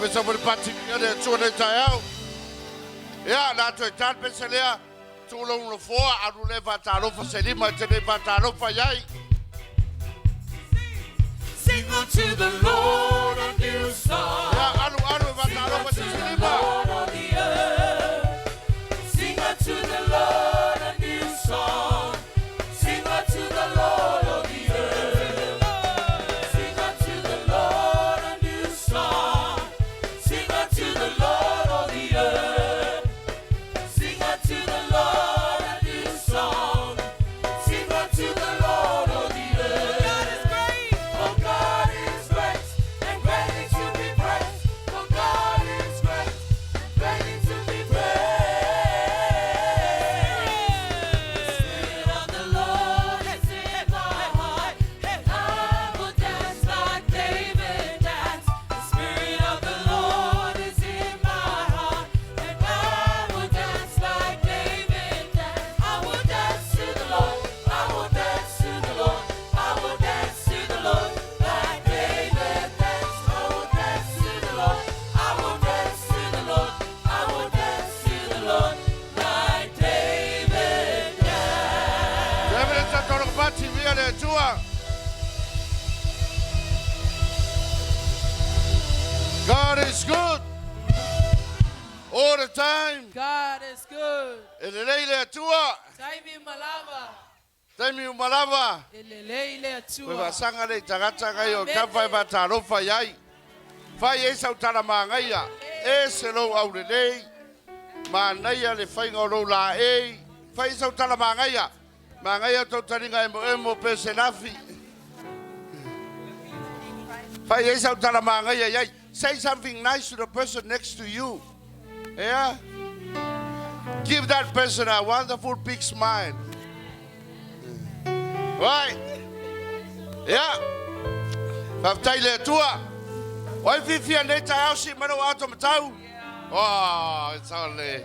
pesa mo le pati ia le Atua nei taeao. Ia, la toe tā le pesa lea, tūlou nofoa, alu le faatalofa se lima e te nei faatalofa i ai. Sing unto the Lord a new song. Ia, alu, alu e Sing faatalofa unto se the lima. Lord of the earth. Sing unto the Lord a new song. Sing unto the Lord of the earth. Sing unto the Lord a new song. Sing unto the Lord of the earth. Sing unto the Lord a new song. Sing unto the Lord of the earth. God is great. For God is great and greatly to be praised. For God is great and greatly to be praised. The Spirit of the Lord is in my heart, and I will dance like David danced. The Spirit of the Lord is in my heart, and I will dance like David danced. I will dance to the Lord. I will dance to the Lord. I will dance to the Lord like David danced. I will dance to the Lord. I will dance to the Lord. I will dance to the Lord like David danced. David e tatoro ka pati via le Atua. God is good all the time. God is good. E lelei le Atua. Taimi malava. Taimi uma lava. E lelei le Koe Atua. faasaga le tagata ngai o tafa e faatalofa i ai. Fai ai sau tala magaia. E se lou aulelei. Manaia le faiga o lou laei. Fai sau tala magaia. Magaia tou taliga emoemo pe se lafi. Fai ai sau tala magaia i ai. Say something nice to the person next to you. Yeah? Give that person a wonderful big smile. Right? Yeah. Faafetai le Atua. O ai fiafia nei taeao sii mai lou ato matau. Oh, it's only.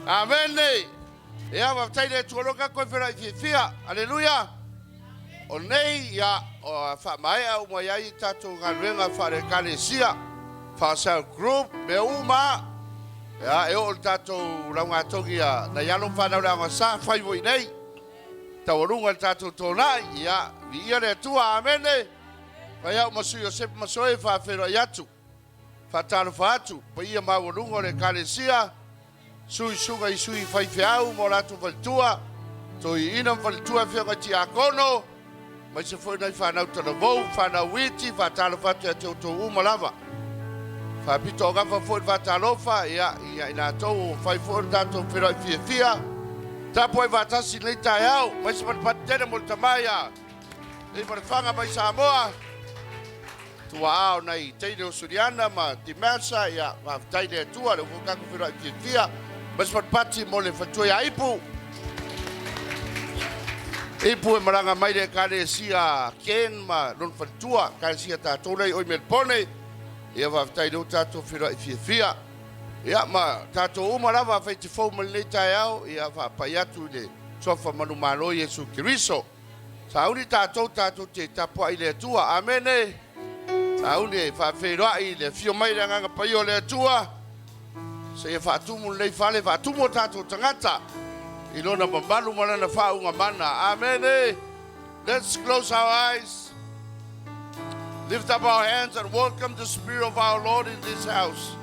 Amen nei. Ia, faafetai le Atua loa ka koe whenua i fiafia. Aleluia. O nei, ia, o whaamaea uma iai i tātou galuega whaare ekalesia, wha group, mea uma. Ia, e oo le tātou laugatogi a nai alo ma whanau le aogasa, whai voi nei. Taualuga le tātou tōnai, ia, viia le Atua, amene. Fai au ma Sui Iosepa Masoe whaawhenua i atu. Whaatalofa atu, paia maualuga o le ekalesia, Sui suga i sui faifeau mo latou faletua, toeaina ma faletua afioga i Tiakono, aemaise foi nai fanau talavou, fanau iti, faatalofa atu ia te outou uma lava. Faapito o gafa foi le faatalofa, ia, ia i latou ua mafai foi ona tatou feiloai fiafia. Tapuai faatasi i lenei taeao, aemaise patupatu tele mo le tama ia Leimalefanga mai Samoa. Tuaa o nai teine o Suliana ma Timasa, ia, faafetai le Atua, lea ua tatou feiloai fiafia. Ma se patupati mo le faletua ia Ipu. Ipu e malaga mai le ekalesia Ken ma lona faletua, ekalesia tatou lea i oi Melbourne. Ia faafetai lea ua tatou feiloai fiafia. Ia ma tatou uma lava fai te fou mai lenei taeao, ia faapai atu i le suafa manumalo Iesu Keriso. Sauni tatou tatou te tapuai i le Atua. Amene. Sauni e faafeiloai i le afio mai le Agaga Paia o le Atua. Seia faatumu lenei fale, faatumu o tatou tagata i lona mamalu ma lana faauuga mana. Amene. Let's close our eyes. Lift up our hands and welcome the Spirit of our Lord in this house.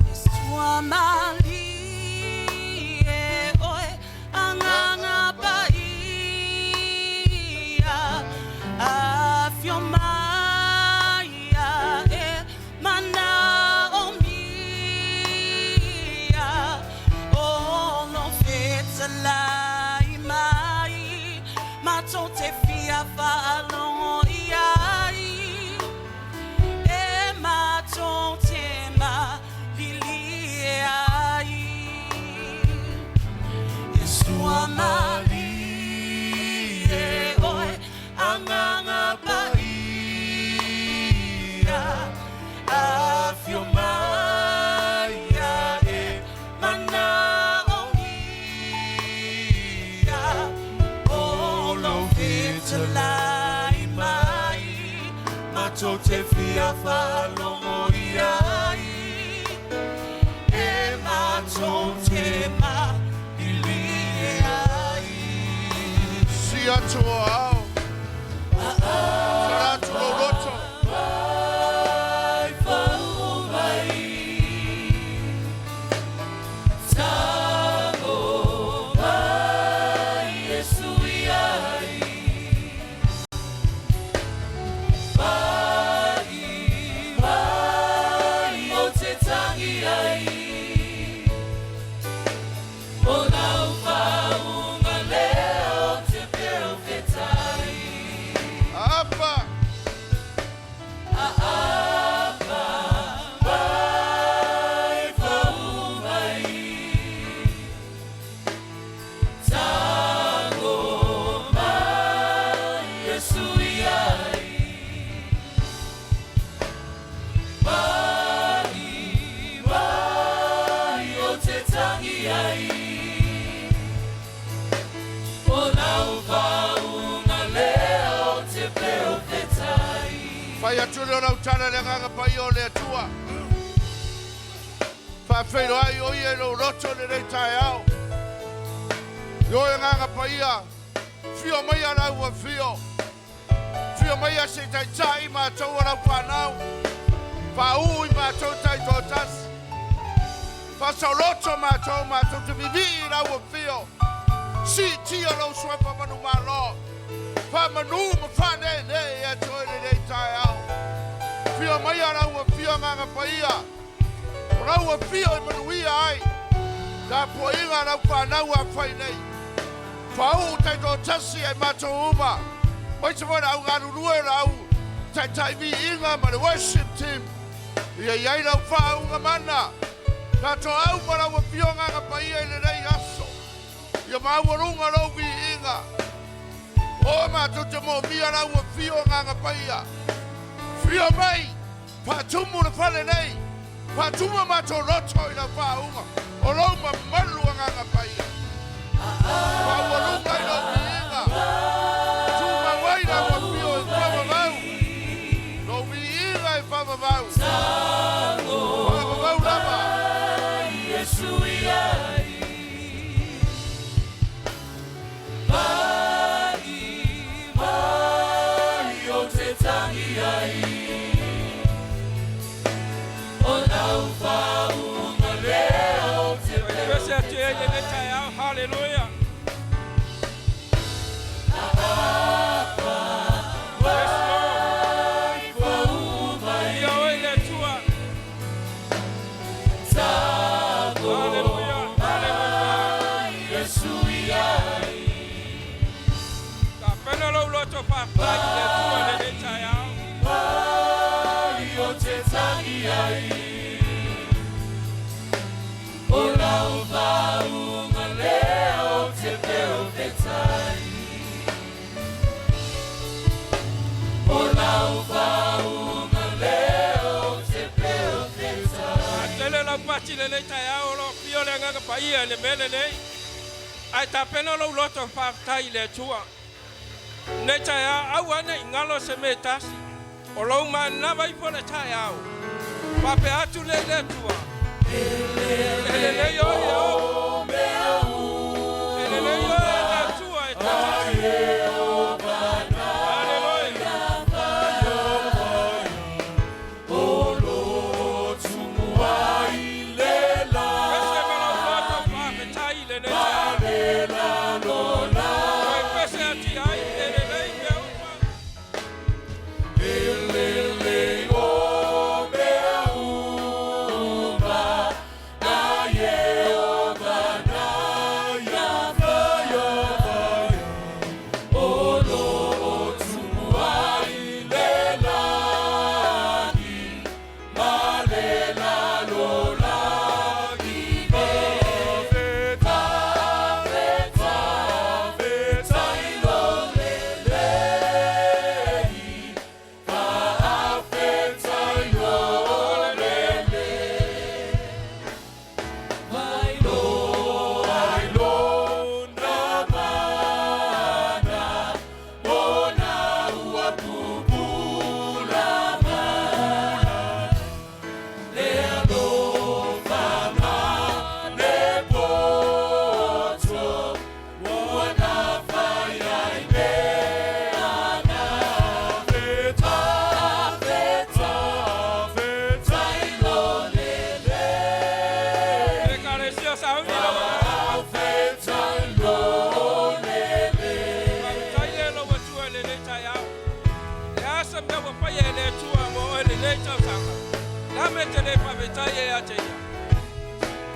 atu o ao. Sala atu lou loto. Apa. Fai atu lea o lau tala i le Agaga Paia o le Atua. Faafeiloai o ia i lou loto i lenei taeao. I oe Agaga Paia, fio maia lau afio. Fio maia se i taitai i matou o lau fanau. Faauu i matou taitoatasi. Faasaoloto matou, matou te vivii i lau afio. Siitia lou suafa manumalo. Faamanu ma faaneenee ia te oe i lenei taeao. Fio maia lau afio Agaga Paia. O lau afio e manuia ai tapuaiga a lau fanau a fai nei. Faauu taitoatasi ai matou uma, aemaise foi le au galulue, le au taitai viiga ma le worship team. Ia i ai lau faauuga mana. Tatou au ma lau afio Agaga Paia i lenei aso. Ia maualuga lou viiga. O matou te moomia lau afio Agaga Paia. Fio mai, faatumu le fale nei. Faatumu a matou loto i lau faauuga o lou mamalu Agaga Paia. Maualuga i lou viiga. Tumau ai lau afio e faavavau. Lou viiga e faavavau. Faavavau lava. Pese atu ai lenei taeao. Hallelujah. Yes, Lord. Ia oe le Atua. Hallelujah. Hallelujah. Tapena lou loto faafetai i le Atua lenei taeao. Tele lau pati lenei taeao o lo o afio le Agaga Paia i le mea lenei. Ae tapena lou loto faafetai i le Atua. Nei taeao, aua ne i galo se mea e tasi. O lou manava ifo le taeao. Faapea atu lea i le Atua. E lelei oe e ou. E lelei oe e le Atua e tasi. Hallelujah. Pese ma lau loto faafetai i lenei taeao. Toe pese atu ai e lelei mea uma. sauni lau Faafetai le lau Atua i lenei taeao. Le a se mea ua faia e le Atua mo oe lenei tausaga? Le a mea e te le faafetai ai ia te Ia?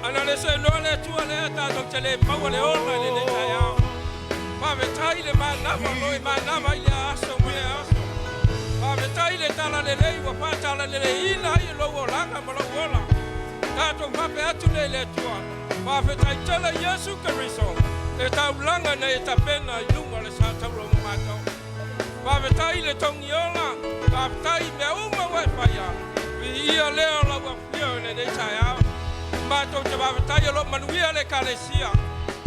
Ana le saunoa le Atua lea tatou te le maua le ola i lenei taeao. Faafetai i le manava o lo o e manava ai lea aso ma lea aso. Faafetai i le talalelei ua faatalaleleiina ai lou olaga ma lou ola. Tatou faapea atu lea i le Atua, Faafetai tele Iesu Keriso, le taulaga na e tapena i luga o le sa taula mo matou. Faafetai i le togi ola, faafetai i mea uma ua e faia. Viia lea o lau Afio i lenei taeao. Matou te faafetai o lo o manuia le Ekalesia.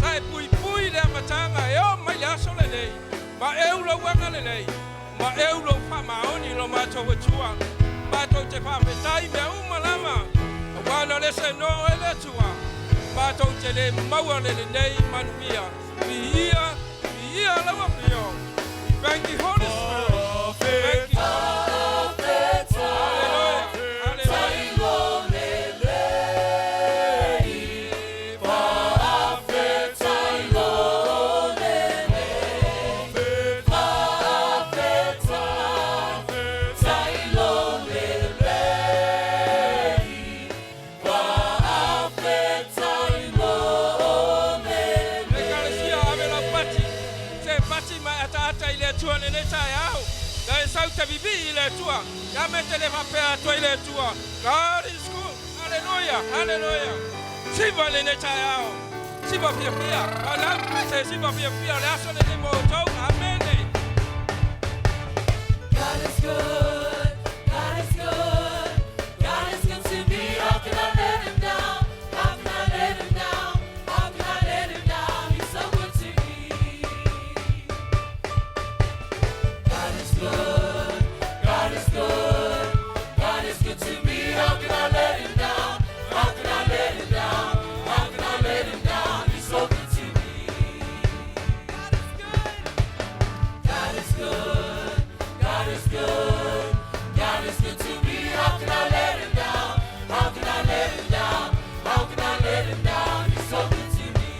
Sa e puipui i le amataga e oo mai le aso lenei, ma eu lou agalelei, ma eu lou faamaoni i lo matou Atua. Matou te faafetai i mea uma lava, aua na le saunoa oe le Atua, matou te le maua le lenei manuia. Viia, viia lau Afio. Thank you, Holy Spirit. Thank you. Hallelujah. Hallelujah. Ekalesia ave lau pati, se pati ma ataata i le Atua lenei taeao. Na e sau te vivii i le Atua, ia me te le faapea atu ai le Atua. God is good. Hallelujah. Hallelujah. Siva lenei taeao. Siva fiafia. Fanau, se siva fiafia o le aso lenei mo outou. Amene. God is good, God is good, God is good to me. How can I let him down? How can I let him down? How can I let him down? He's so good to me. God is good, God is good, God is good to me. How can I let him down? How can I let him down? How can I let him down? He's so good to me. God is good. God is good. God is good to me. How can I let him down? How can I let him down? How can I let him down? He's so good to me.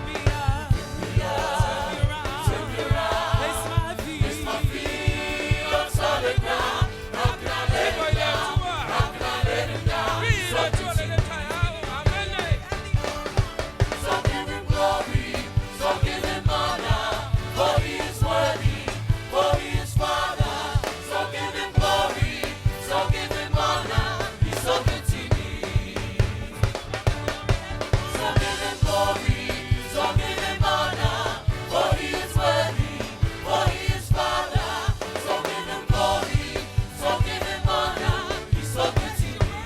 Me up, Me up, turn me around, turn me around. place my feet, Place my feet on solid ground. How can I let Siva him i le down? Atua. How can I let him down? Vii He's le so Atua good to lenei taeao. Amene. So give him glory, so give him honor, for he is worthy, for he is Father. So give him glory, so give him honor, he's so good to me. So give him glory, so give him honor, for he is worthy, for he is Father. So give him glory, so give him honor, he's so good to me.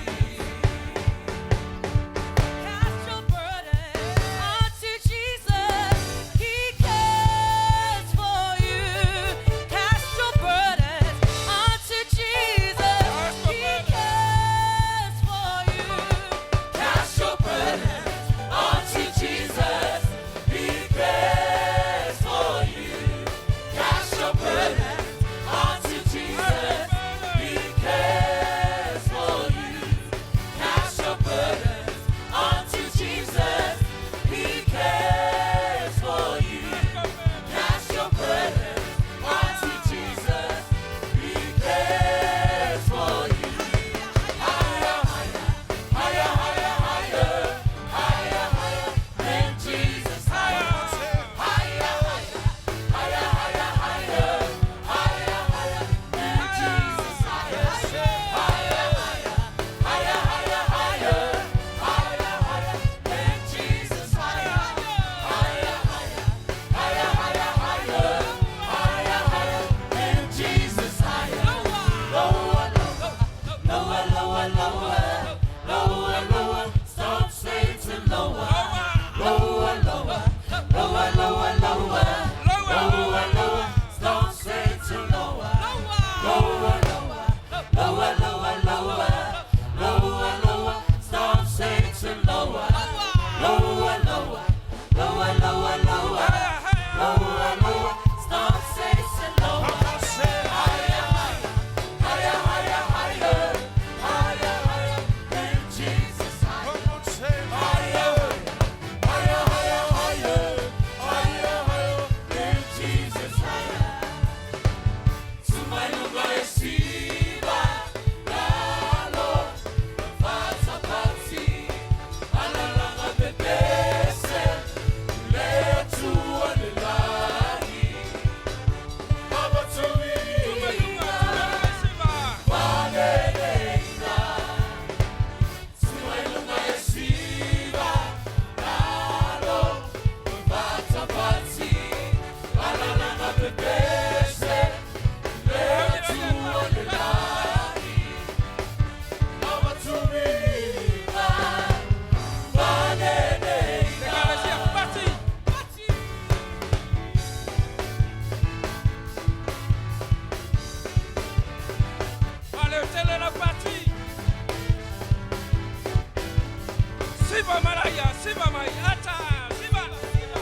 Siva malaia, siva mai, ata, siva, siva.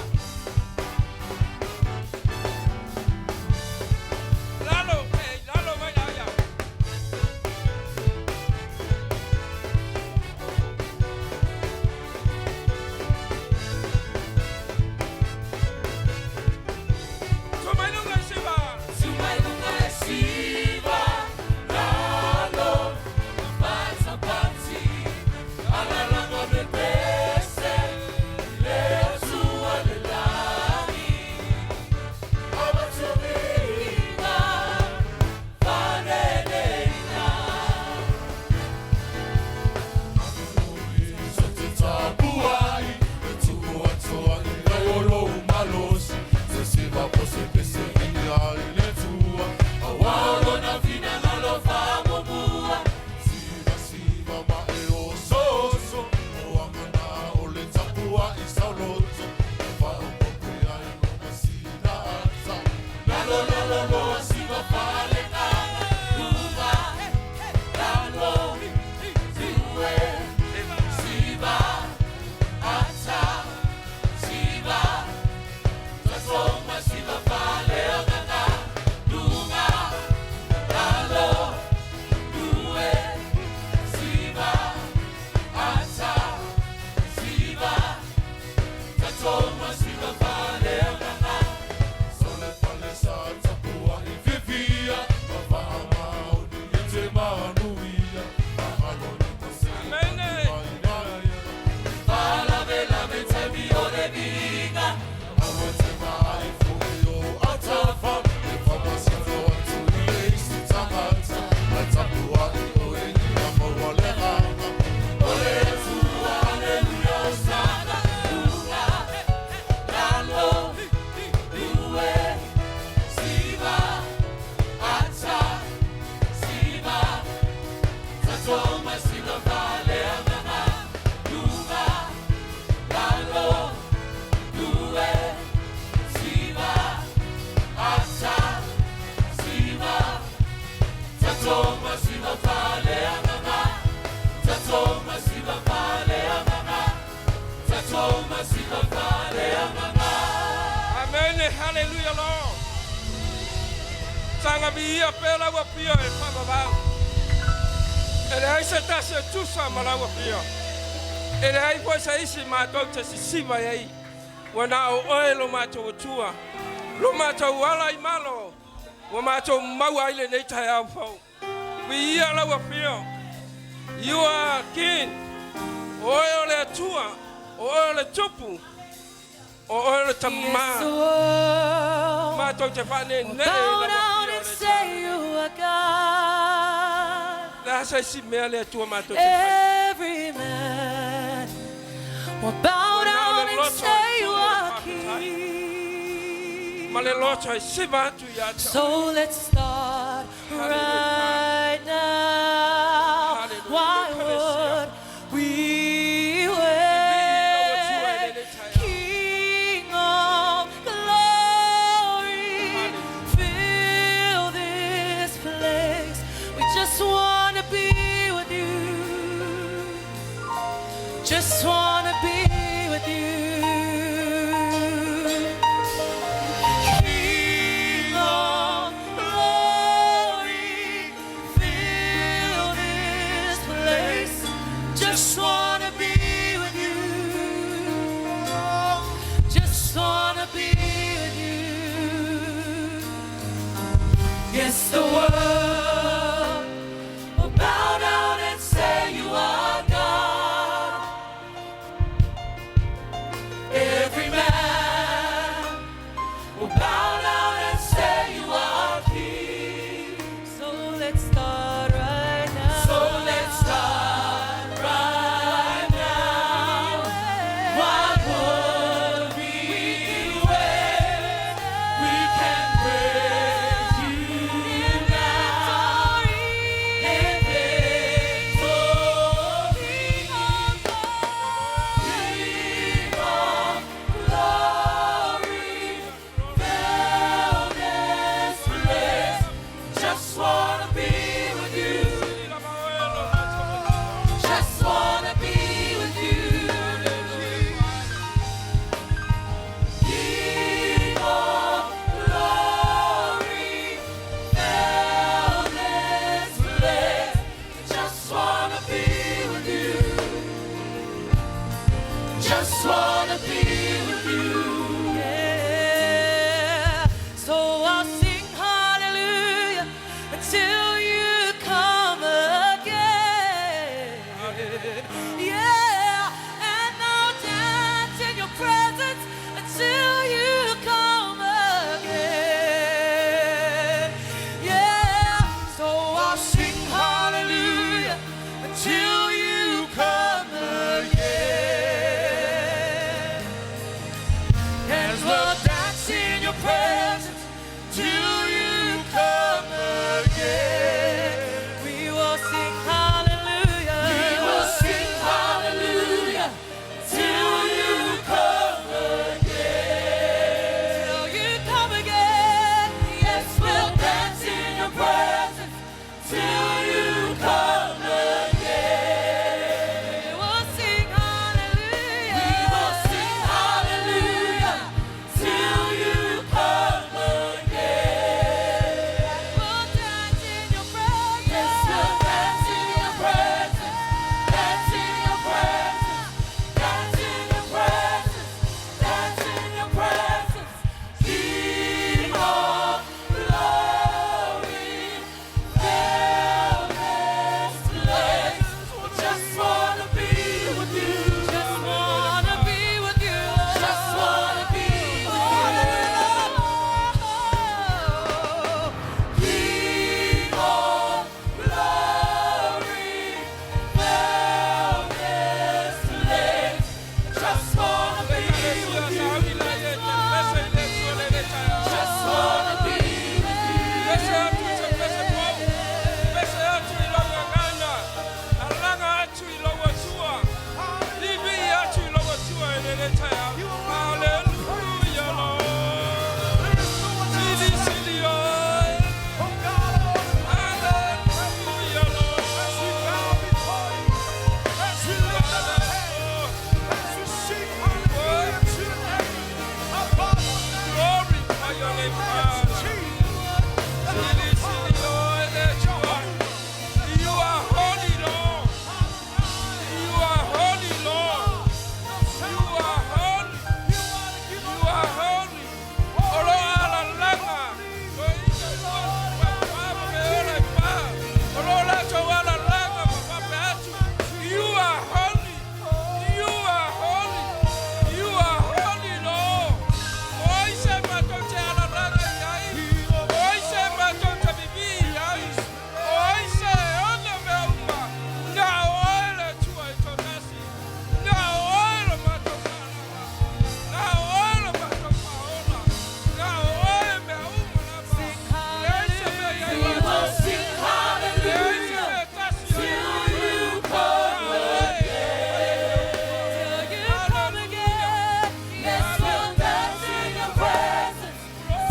Lalo, eh, lalo mai laia. Tumailuga siva. Tumailuga siva, lalo, patapati, alalanga bebese, letua lelani, abatuminga, faneneina. Awaolona vina ngalo famomua, lalo lalo lo siva falekanga, lunga, lalo, tuwe, siva, ata, siva, tasoma siva faleokanga, lunga, lalo, tuwe, siva, ata, siva, tasoma siva faleokanga. Amen. Amen. Hallelujah, Lord. Sanga viia pela ua pia e whamawau. E le ai se tasi e tusa ma lau pia. E le ai foi sa isi mātou te sisiva i ai. Ua nā o oe lo mātou atua. Lo mātou ala i malo. Ua mātou maua ai lenei taeao fou. Viia lau pia. You are king. O oe o le atua. O oe o le tupu. O oe o le Yes, tamā. the world Mātou te whane will ne bow lau down pia and o le say you are God. Le asa isi mea le atua mātou te whai. Every man will bow down and say you are King. Ma le loto ai siva atu ia te So let's start right now. Hallelujah. Why would we wait? King of glory, fill this place. We just want to be with you. Just want to be with you. King of glory, fill this place. Just wanna be with you. Just wanna be with you. Yes, the world will bow down and say you are God. be with you. Yeah. So I'll sing hallelujah until you come again. Yeah, and I'll dance in your presence until you come again. Yeah, so I'll sing hallelujah until you come again. And we'll dance in your presence till you come again. We will sing hallelujah. We will sing hallelujah till you come again. Till you come again. Yes, we'll dance in your presence till you come again. We will sing hallelujah. We will sing hallelujah till you come again. We'll dance in your presence. Yes, we'll dance in your presence. Dance in your presence. Dance in your presence. Dance in your presence. King of glory, fill this place. Just wanna be with you. Just wanna be with you. Just wanna be with you. King of glory, fill this place. Just wanna be with you. Just wanna be with you. Hallelujah, Lord. Sili, sili, oh. Hallelujah, Lord. As we bow before you, as we lift our hands, as we sing hallelujah to your name, above all names, Glorify your name, Father. Jesus, Sili, sili, oh, You are holy, Lord. You are holy, Lord. You are holy. You are holy. Olo ala langa. Olo la to ala langa, papa peatu. You are holy. You are holy. You are holy, Lord. Oi se matote ala langa yai. Oi se matote bibi yai. Oi se ona meuma. Na oele tua itotasi. Na oele matoka langa. Na oele matoka ona. Na oele meuma lava. We will sing hallelujah till you come again. Till you come again. Yes, we'll dance in your presence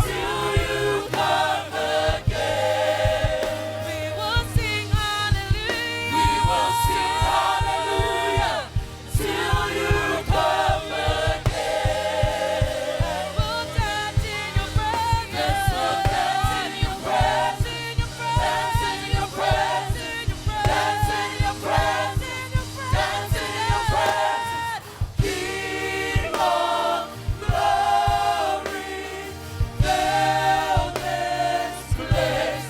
till you come again. We will sing hallelujah. We will sing hallelujah till you come again. We'll dance in your presence. Yes, we'll dance in your presence. Dance in your presence. Dance in your presence. Dance in your presence. King of glory, fill this place.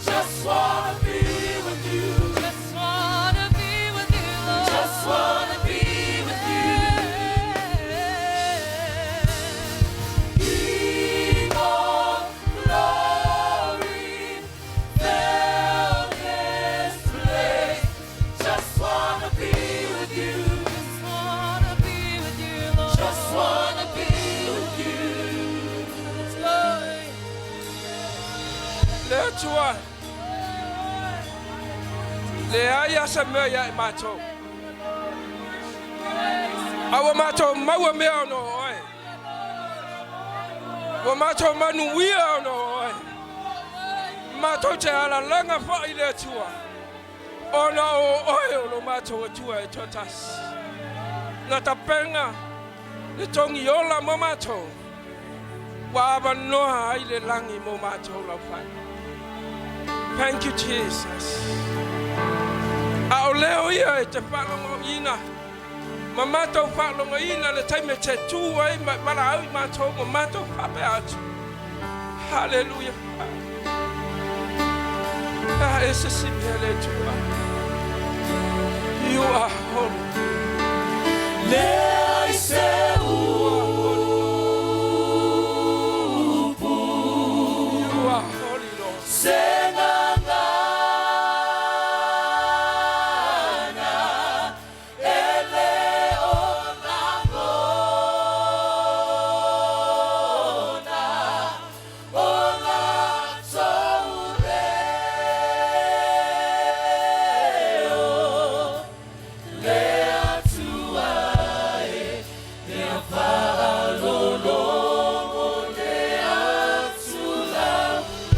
Just wanna be with you. Just wanna be with you, Lord. Just wanna be with you. King of glory, fill this place. Just wanna be with you. Just wanna be with you, Lord. Just wanna be with you. Let's go. Le Atua. Leai a se mea ia i matou. A ua matou maua mea ona o oe. Ua matou manuia ona o oe. Matou te alalaga foi i le Atua, ona o oe o lo matou Atua e toatasi. Na tapena le togi ola mo matou, ua avanoa ai le lagi mo matou laufai. Thank you, Jesus. A o leo ia e te faalogoina. Ma matou faalogoina le taimi e te tu ai ma e valaau i matou ma matou faapea atu, Haleluia! A e se isi mea le Atua. You are holy. Leai se upu. You are holy, Lord. Se gagana e le o lagona o latou leo le Atua e mea faalologo le atu laulau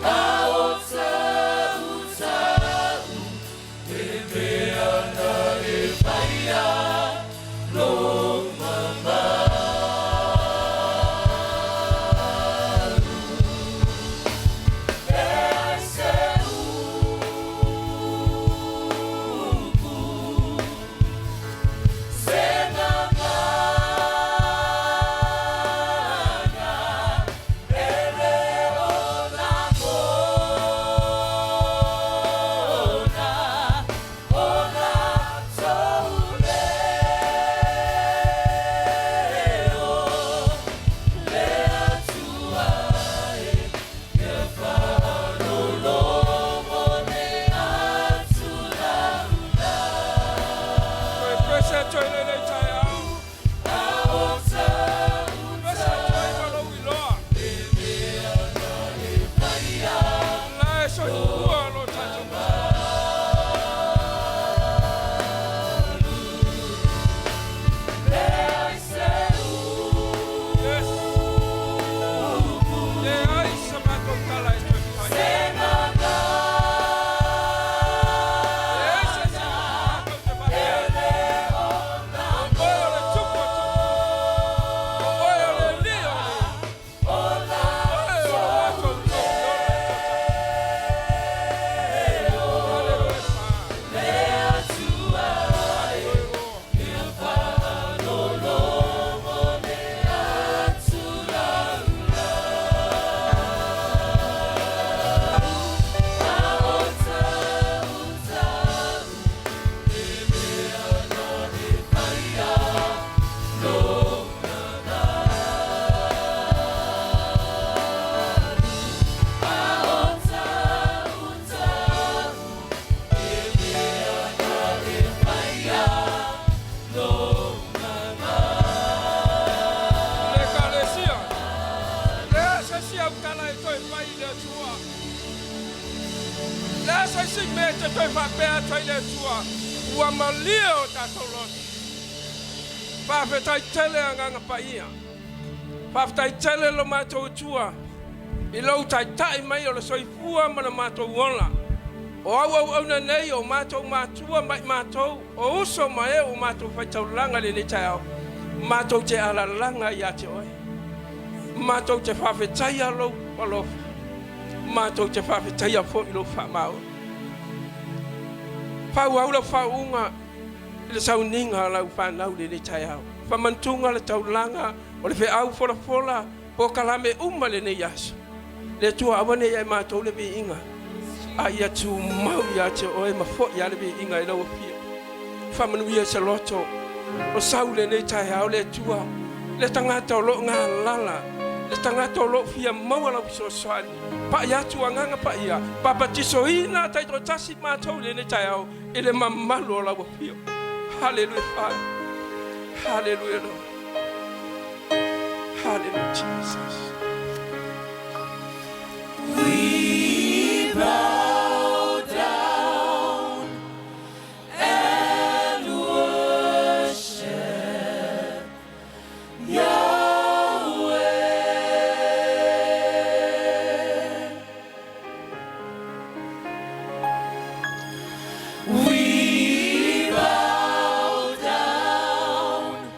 a o tautau le mea na e faia lou mamalu. Leai se upu, se gagana e le o lagona o latou leo le Atua e mea faalologo le atu Toe pese atu ai lenei taeao. a o Pese atu ai ma lou iloa. La e soifua lo tatou Matai. Leai se Yes. Leai sa matou tala e toe fai. Se gagana Leai se isi matou te faapea. O oe o le tupu o tupu. O oe o le alii o alii. O oe o le matou tou iloa e toatasi. Haleluia, Fa. le Atua Haleluia, Lord. faalologo le atu laulau a o tautau le mea na e faia lou mamalu a o tautau le mea na e faia lou Le ekalesia. Leai se isi au tala e toe fai i le Atua. Leai se isi mea e te toe faapea atu ai le Atua. Ua malie o tatou loto. Faafetai tele agaga paia. Faafetai tele lo matou Atua. I lou taitai mai o le soifua ma le matou ola. O au auauna nei o matou matua ma i matou, o uso ma e o matou faitaulaga lenei taeao. Matou te alalaga ia te oe. Matou te faafetaia lou alofa. Matou te faafetaia foi lou faamaoni. Faaauau lau faauuga i le sauniga a lau fanau lenei taeao. Faamanatuga le taulaga o le feau folafola polokalame uma lenei aso. Le Atua aua ne i ia i matou le viiga, a ia tumau ia te oe ma foi lava le viiga i lau afio. Faamanuia i se loto o sau lenei taeao le Atua, le tagata o lo o galala, le tagata o lo o fia maua lau fesoasoani. Pai atu agaga paia, papatisoina taitoatasi matou i lenei taeao i le mamalu o lau afio. Haleluia, Father. Haleluia, Lord. Hallelujah, Jesus. We bow down and worship Yahweh. We bow down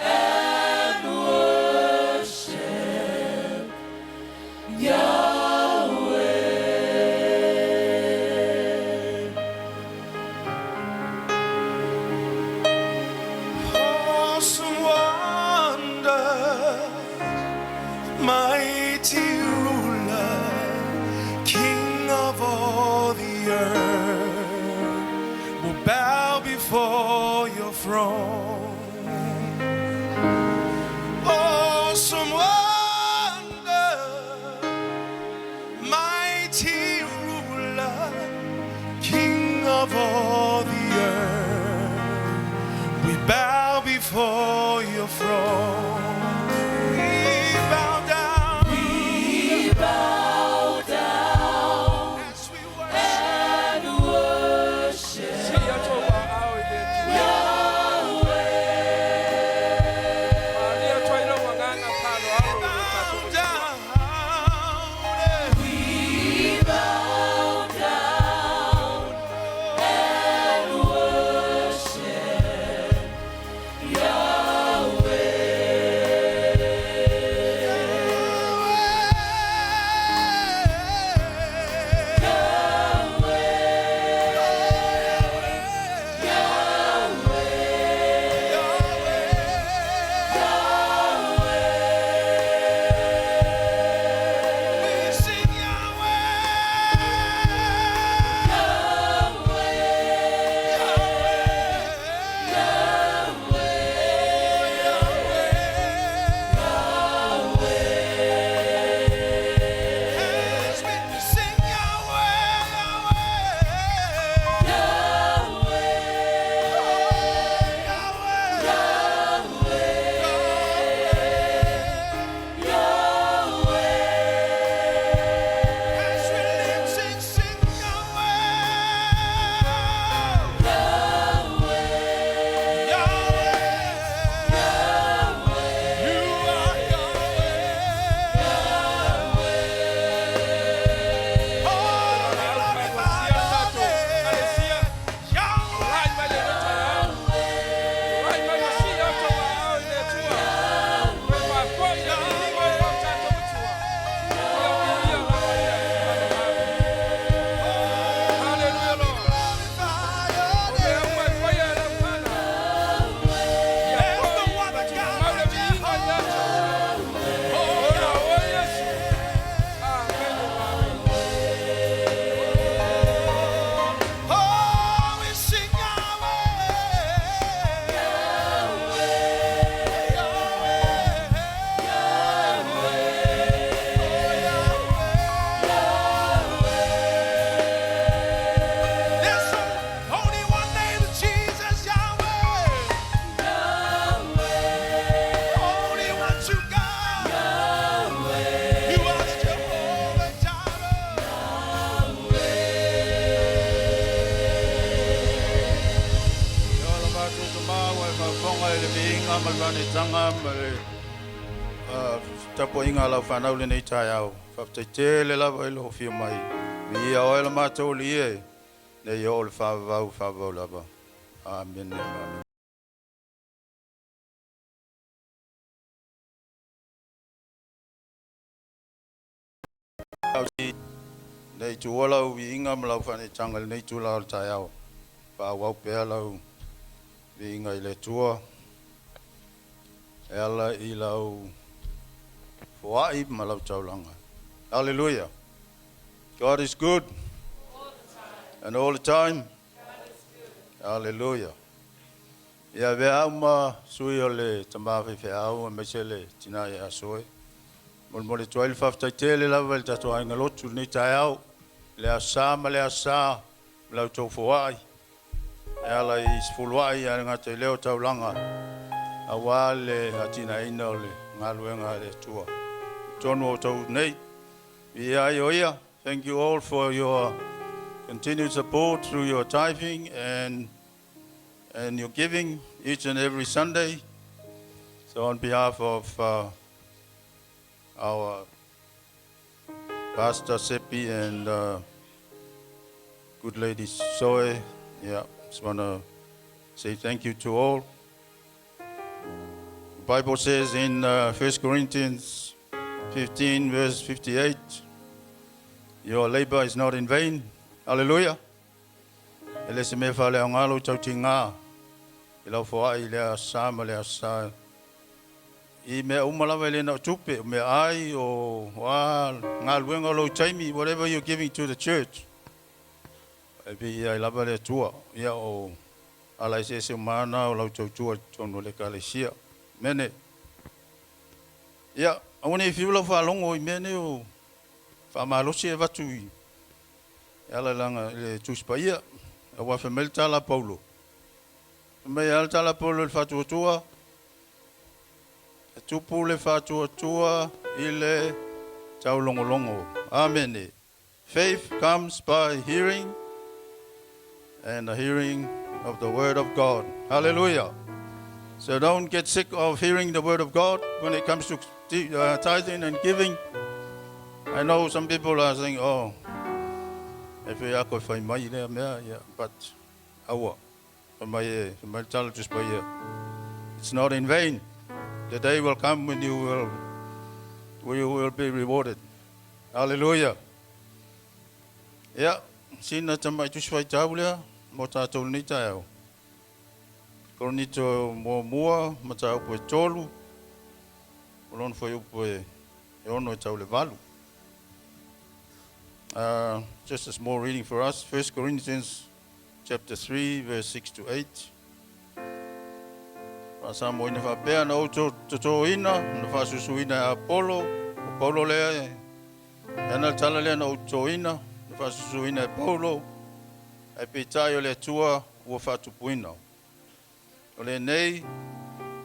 and worship Yahweh. the earth will bow before your throne. Awesome wonder, mighty ruler, King of all the earth, we bow before your throne. We bow down. We bow down As we worship, and worship Sia outou vaao i le Atua. Malia atu ai lou agaga faaaloalo i lo tatou bow Atua. down. We bow down and worship We sing Yahweh. Tulai mai lenei taeao. Tulai mai ma sia outou vaao i le Atua. Toe faafoi le viiga i lo tatou Atua. Ia viia lava ia i manamau. Hallelujah, Lord. O mea uma e faia e lau mana. Ia foi ma tuumau le viiga ia te oe. Ola oe Iesu. Amene ma amene. Oh, we sing Yahweh, Yahweh, Yahweh. There's only one name, Jesus, Yahweh. Only one true God. You are the Jehovah Jireh. Ia la matou tamā ua e faafofoga i le viiga ma le faanetaga ma le tapuaiga a lau fanau lenei taeao. Faafetai lava i lou afio mai. Viia oe lo matou Alii e, nei oo i le faavavau, faavavau lava. Amene, amene. Nei tuua lau viiga ma lau faanetaga i lenei itula o le taeao. Faaauau pea lau viiga i le Atua e ala i lau foai ma lau taulaga. Hallelujah. God is good. And all the time. Hallelujah. Ia avea au ma sui o le tama faifeau aemaise le tina ia Soe. Molemole atu ai le faafetai tele lava i le tatou aiga lotu i lenei taeao, i le Aso Sa ma le Aso Sa ma la outou foai e ala i sefuluai ae le gata i lea o taulaga aua le atinaeina o le galuega a le Atua. I totonu o outou nei, viia ai o ia. Thank you all for your continued support through your tithing and your giving each and every Sunday. So on behalf of our Pastor Seppi and good lady Soe, yeah, just want to say thank you to all. The Bible says in 1 Corinthians 15, verse 58, your labor is not in vain. Hallelujah. E le se mea faaleaoga lou tautiga i lau foai i le Aso Sa ma le Aso Sa. I mea uma lava e le na o tupe, o meaai, o a galuega o lou taimi, whatever you're giving to the church. E viia ai lava le Atua, ia o ala eseese uma lava na o lau tautua i totonu o le Ekalesia. Amene. Ia, aua ne i fiu lau faalogo i mea nei o faamalosi e avatu i e ala i lana i le Tusi Paia, aua fai mai le tala a Paulo, fai mai e a le tala a Paulo i le faatuatua? E tupu le faatuatua i le taulogologo. Amene. Faith comes by hearing, and the hearing of the word of God. Hallelujah. So don't get sick of hearing the word of God when it comes to tithing and giving. I know some people are saying, oh, e fai ako e fai mai lea mea, yeah, but aua, fai mai e, fai mai le tala Tusi Paia. It's not in vain. The day will come when you will be rewarded. Hallelujah. Ia, sina tamai tusi faitau lea mo tātou lenei taeao. Korinito muamua, mataupu e 3, o lona fuaiupu e 6 e tau le 8. Just a small reading for us. 1 Corinthians chapter 3, verse 6 to 8. Faasamoaina faapea na ou totoina, na faasusuina e Apolo, o Paulo lea e ana le tala lea na ou totoina, na faasusuina e Paulo, ae peitai o le Atua ua faatupuina. O lenei,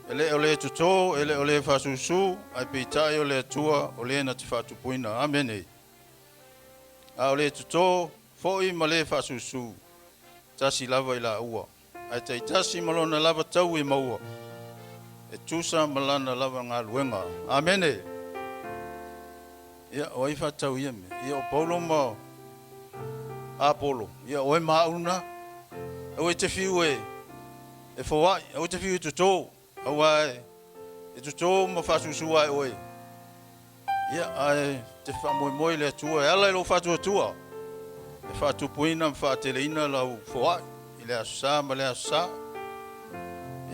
e le o le toto, e le o le faasusu, ae peitai o le Atua o le na te faatupuina. Amene. A o le toto, foi ma le faasusu, tasi lava i laua. Ae taitasi ma lona lava tau e maua, e tusa ma lana lava galuega. Amene. Ia, o ai faatau ia mea? Ia, o Paulo ma Apolo. Ia, o e ma au na. Aua e te fiu e, e foai, aua e te fiu e toto. Aua e, e toto ma faasusu ai oe. Ia, ae te faamoemoe i le Atua e ala i lou faatuatua e faatupuina ma faateleina lau foai i le aso sa ma le aso sa.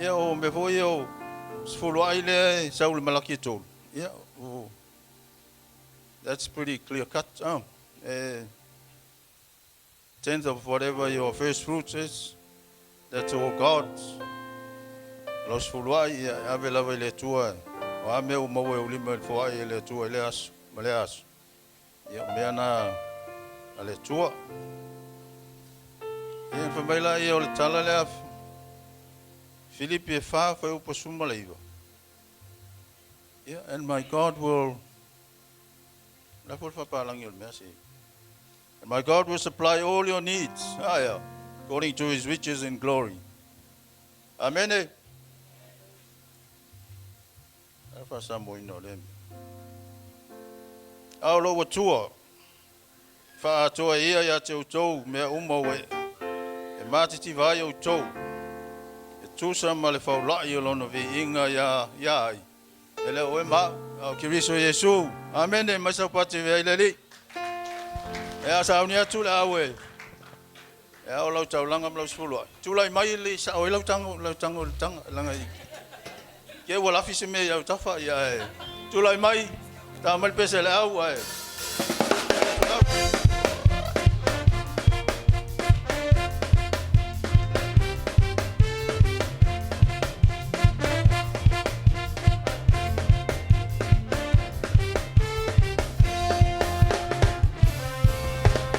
Ia, o mea foi ia o sefulu ai lea e sau le malaki e 3. Ia, o, that's pretty clear cut. Oh, tenth of whatever your first fruits is, that's all God's. Lau sefulu ai, ia, e ave lava i le Atua. O a mea ua maua e ulima i le foai e le Atua i le aso, ma le aso. Ia, o mea na a le Atua. Ia, fai mai la ia o le tala lea Filipi e 4, fuaiupu 19. Yeah, and my God will, la fo le faapalagi o le mea se. And my God will supply all your needs, ah, yeah, according to his riches in glory. Amen. Eh? A faasamoaina o lea mea. A o lou Atua, faaatoa ia ia te outou mea uma ua e matitiva ai outou, e tusa ma le faulai o lona viiga ia ia ai. E le o e ma, o Keriso Iesu. Amene, mai sau pati vea i le Alii. E a sauni atu le au e. E ao lau taulaga ma lau sefulu ai. Tulai mai le sao ai lau tango, lau tango le tanga, langa i. Ke ua lafi se mea i au tafa, ia e. Tulai mai, ta mai le pese le au, ae.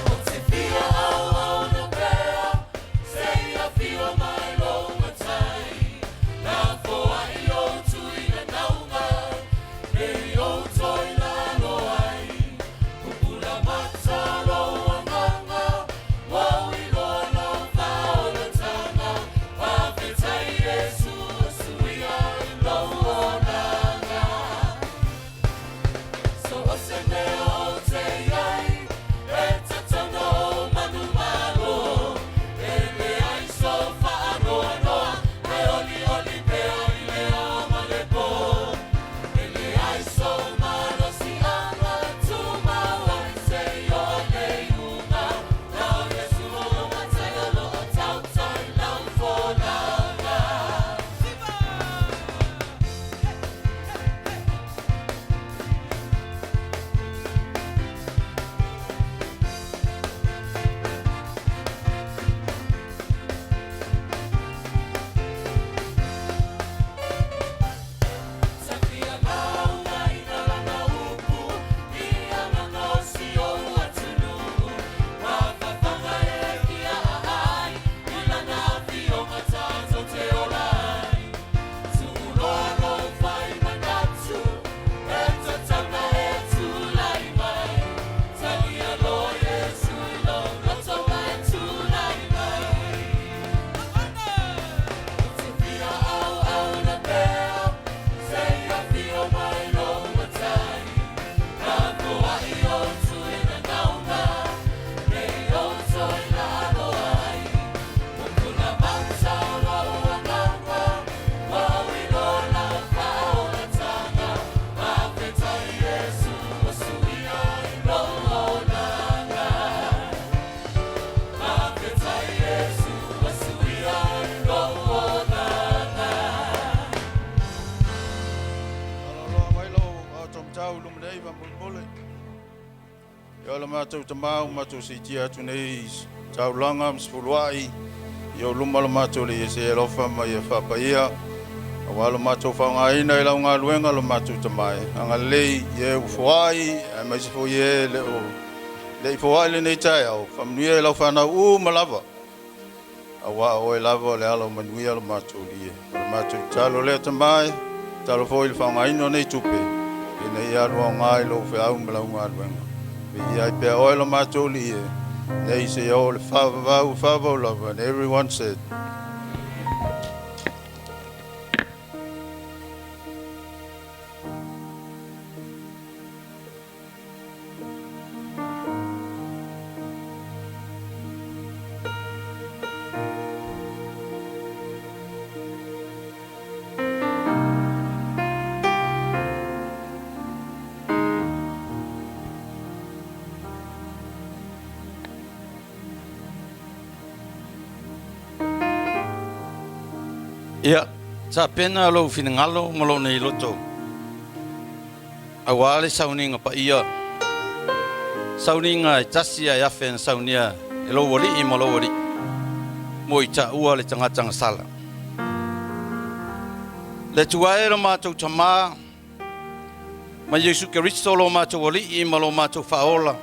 O te fia au au na pea, se ia fia mai lo matai. La foa i o tui na naunga, e o toi la lo ai. Ia o le matou tamā ua matou siitia atu nei i taulaga ma sefuluai i ou luma lo matou alii, se i e alofa ma ia faapaia auā lo matou faaaogaina i lau galuega. Lo matou Tamā e, agalelei i e ua foai aemaise foi e le o le'i foai lenei taeao. Faamanuia i lau fanau uma lava, auā o oe lava o le ala o manuia. Lo matou Alii e, o le matou tatalo lea Tamā e, tatalo foi i le faaaogaina o nei tupe ina ia alu aoga i lou feau ma lau galuega. Viia ai pea oe lo matou Alii e, nei seia oo le faavavau faavavau lava. And everyone said. Ia, tapena lou finagalo ma lou nei loto auā le sauniga paia, sauniga e tasi ae afe na saunia e lou alii ma lou alii mo i taua le tagata gasala. Le Atua e lo matou Tamā ma Iesu Keriso lo matou Alii ma lo matou Faaola,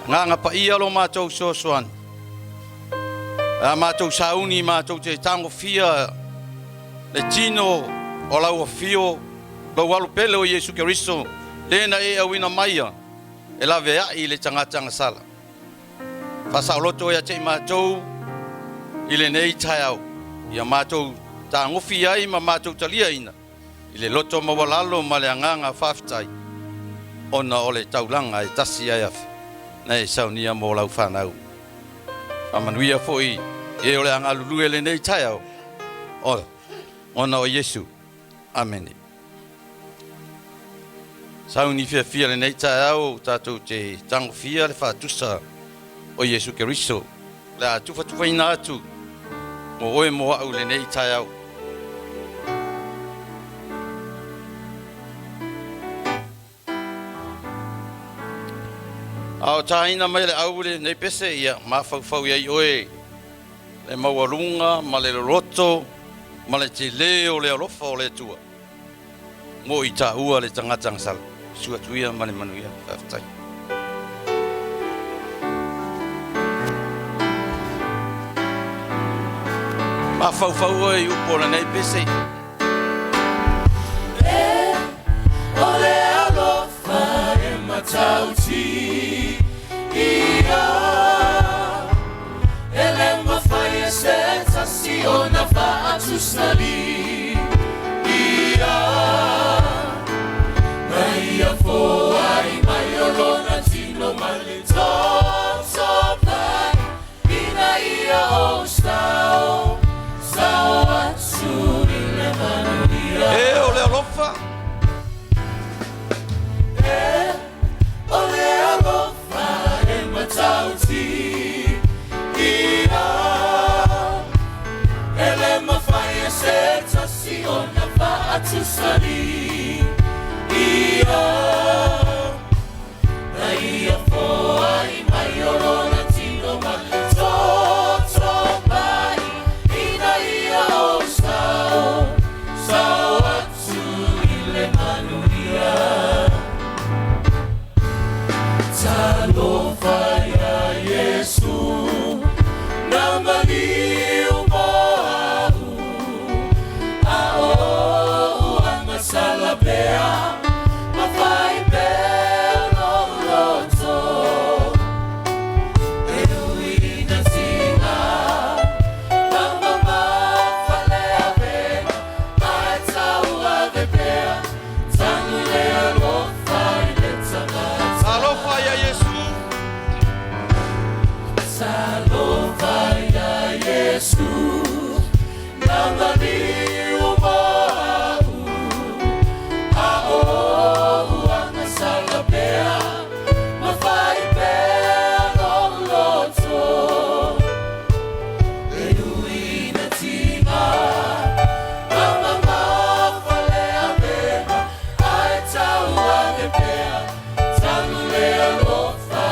agaga paia lo matou fesoasoani, a matou sauni matou te tagofia le tino o lau afio, lou alo pele o Iesu Keriso, le na e auina maia e laveai i le tagata gasala. Faasaoloto ia te i matou i lenei taeao, ia matou tagofi ai ma matou taliaina i le loto maualalo ma le agaga faafetai, ona o le taulaga e tasi ae afe na e saunia mo lau fanau. Faamanuia foi e o le a galulue lenei taeao ona o Iesu. Amene. Sauni fiafia lenei taeao tatou te tagofia le faatusa o Iesu Keriso, le a tufatufaina atu mo oe mo au lenei taeao. A o tāina mai le au lenei pese, ia mafaufau i ai oe le maualuga ma le loloto ma le telē o le alofa o le Atua mo i taua le tagata gasala. Susu atu ia ma le manuia. Faafetai. Mafaufau oe i upu o lenei pese. O le alofa e matautia, e le mafai e se tasi ona faatusali ia. Na ia foai mai o lona tino ma le toto pai, ina ia ou sao sao atu i le manuia. E o le alofa. E o le alofa e matautia, e le mafai e se tasi ona faatusali ia. Na ia foai mai o lona tino ma le toto pai, ina ia ou sao sao atu i le manuia. Talofa ia Iesu na maliu mo au, a o agasala pea ma fai pea lou loto. E ui ina tiga ma mamafa le avega, ae tauave pea tanu le alofa i le tagata. Talofa ia Iesu. Talofa ia Iesu na maliu mo au, a o agasala pea ma fai pea lou loto. E ui ina tiga ma mamafa le avega, ae tauave pea tanu le alofa.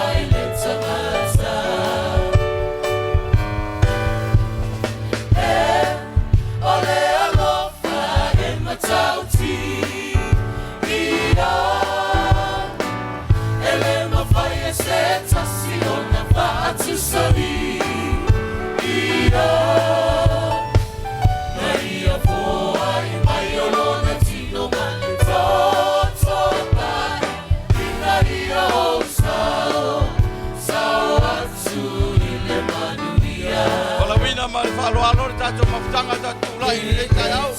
ina ma le faaaloalo le tatou mafutaga tatou tulai i lenei taeao.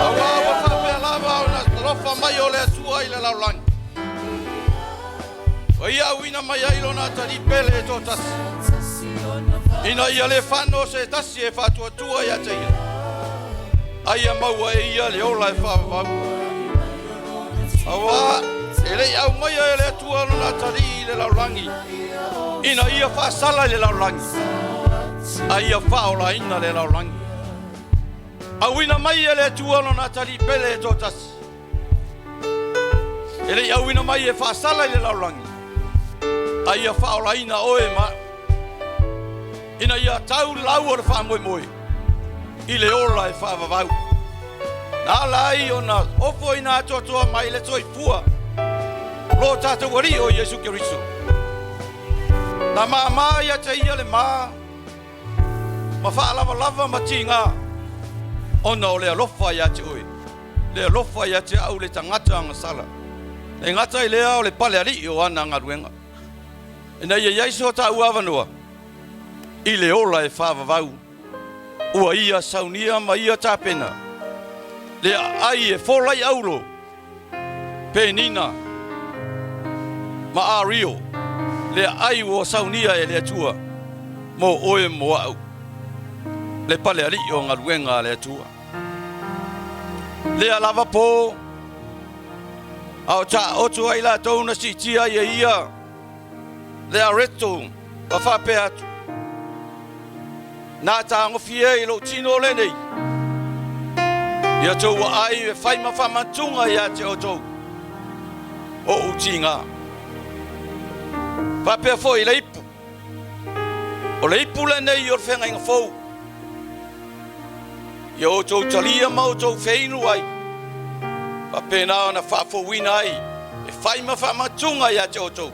Auā ua faapea lava ona talofa mai o le Atua i le lalolagi, ua Ia auina mai ai Lona atalii pele e toatasi, ina ia le fano se tasi e faatuatua ia te Ia, a ia maua e ia le ola e faavavau. Auā e le i aumaia e le Atua Lona atalii i le lalolagi, ina ia faasala i le lalolagi, a ia faaolaina le lalolagi. Auina mai e le Atua Lona atalii pele e toatasi, e le i auina mai e faasala i le lalolagi, a ia faaolaina oe ma au, ina ia tau le lau o le faamoemoe i le ola e faavavau. Na ala ai ona ofoina atoatoa mai le soifua lo tatou Alii o Iesu Keriso. Na māmā ia te ia le mā ma faalavalava ma tigā, ona o le alofa ia te oe, le alofa ia te au le tagata agasala. Le gata i lea o le pale alii o ana galuega, ina ia i ai so taua avanoa i le ola e faavavau, ua ia saunia ma ia tapena le aai e fola i aulo, Penina ma Ario, le aai ua saunia e le Atua mo oe mo au, le pale alii o galuega a le Atua. Lea lava po, a o taoto ai latou na siitia ai e ia le areto ma faapea atu, Na tagofi e i lou tino lenei, ia tou aai e fai ma faamantuga ia te outou o ou tiga. Faapea foi i le ipu, o le ipu lenei o le feagaiga fou, ia outou talia ma outou feinu ai, faapena ona faafouina ai e fai ma faamantuga ia te outou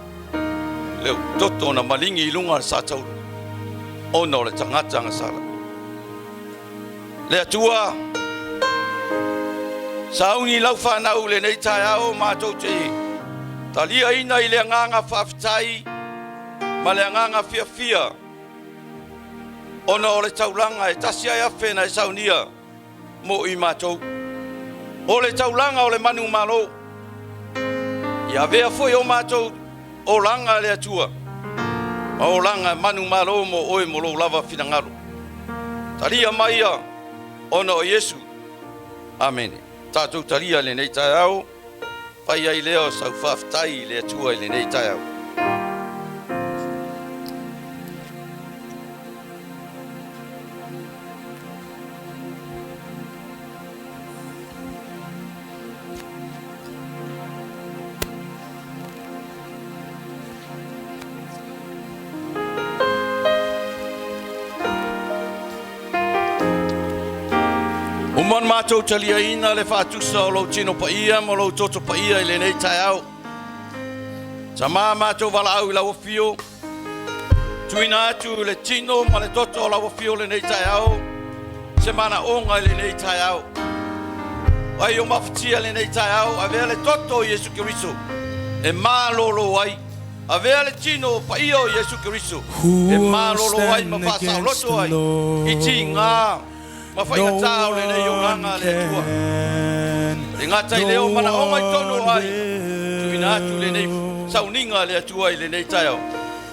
le toto na maligi i luga o le sataulu ona o le tagata gasala. Le Atua, sauni lau fanau i lenei taeao matou te taliaina i le agaga faafetai ma le agaga fiafia ona o le taulaga e tasi ai afe na e saunia mo i matou. O le taulaga o le manumalo, ia avea foi o matou olaga le Atua, ma olaga manumalo mo oe mo lou lava finagalo. Talia mai ia ona o Iesu. Amene. Tatou talia lenei taeao, fai ai lea o sau faafetai i le Atua i lenei taeao. Uma ona matou taliaina le faatusa o lou tino paia ma lou toto paia i lenei taeao. Tamā mātou valaau i lau afio. Tuina atu le tino ma le toto o lau afio lenei taeao. Se manaoga i lenei taeao. Ai o mafatia lenei taeao, avea le toto o Iesu Keriso e malolo ai. Avea le tino o paia o Iesu Keriso Who e will malolo ai ma stand against faasaoloto the ai i Lord? tiga ma No faigata o lenei one olaga a le Atua. can. Le gata i No leo manaoga i tonu o one ai. Tuina atu lenei will. sauniga a le Atua i lenei taeao.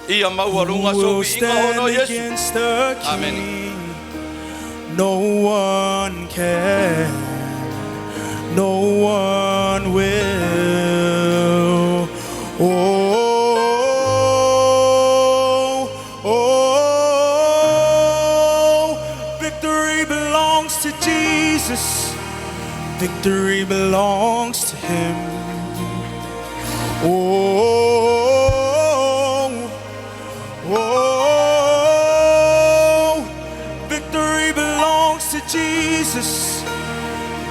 Ia maualuga Who will soviiga ona o stand Iesu. against the Amen. King? No one can. No one will. Oh, oh, victory belongs to Jesus. Victory belongs to Him. Oh, oh, victory belongs to Jesus.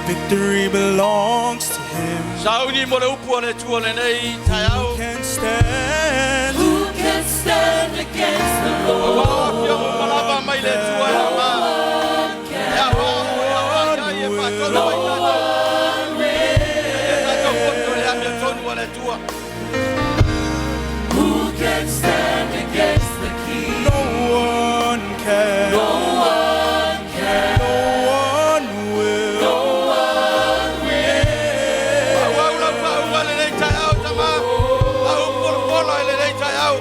Victory belongs to Him. Sauni mo le upu a le Atua lenei Who taeao. can stand? Who can stand against the Ua Lord? afioga malava mai le Atua e ama. E awa o e awa ia i e faatonu ai tatou. E tatou poto le amia tonu a le Atua. Who can stand against the King? No one can. No one can. No one will. No one will. Auau lau faauga lenei taeao tama. Au polopola i lenei taeao.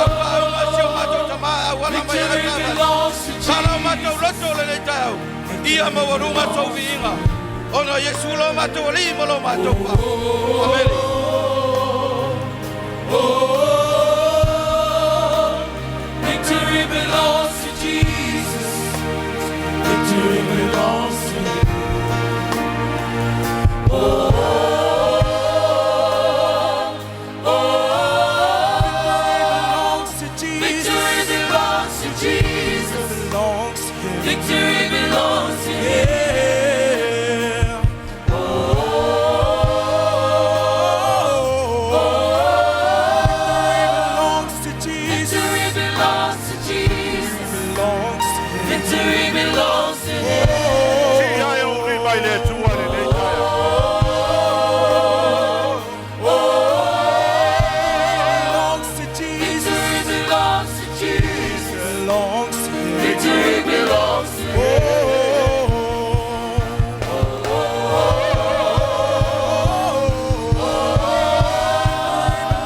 Au faauga si o matou tama auala mai Victory ai tama. belongs to Sala o Jesus. matou loto lenei taeao. Ia maualuga sou viiga. Ona Iesu lo matou alii ma lo matou pa. Amene. Victory belongs to Jesus. Victory belongs to Him. Belongs to Jesus. Victory belongs to Jesus. Belongs to Him. Victory belongs to Him. Yeah. Oh, belongs to Jesus. Victory belongs to Jesus. Belongs to Him. Victory belongs to Him. Tia e uri mai le Atua lenei taeao. Belongs to Jesus. Victory belongs to Jesus. Belongs to Him. Victory belongs to Him.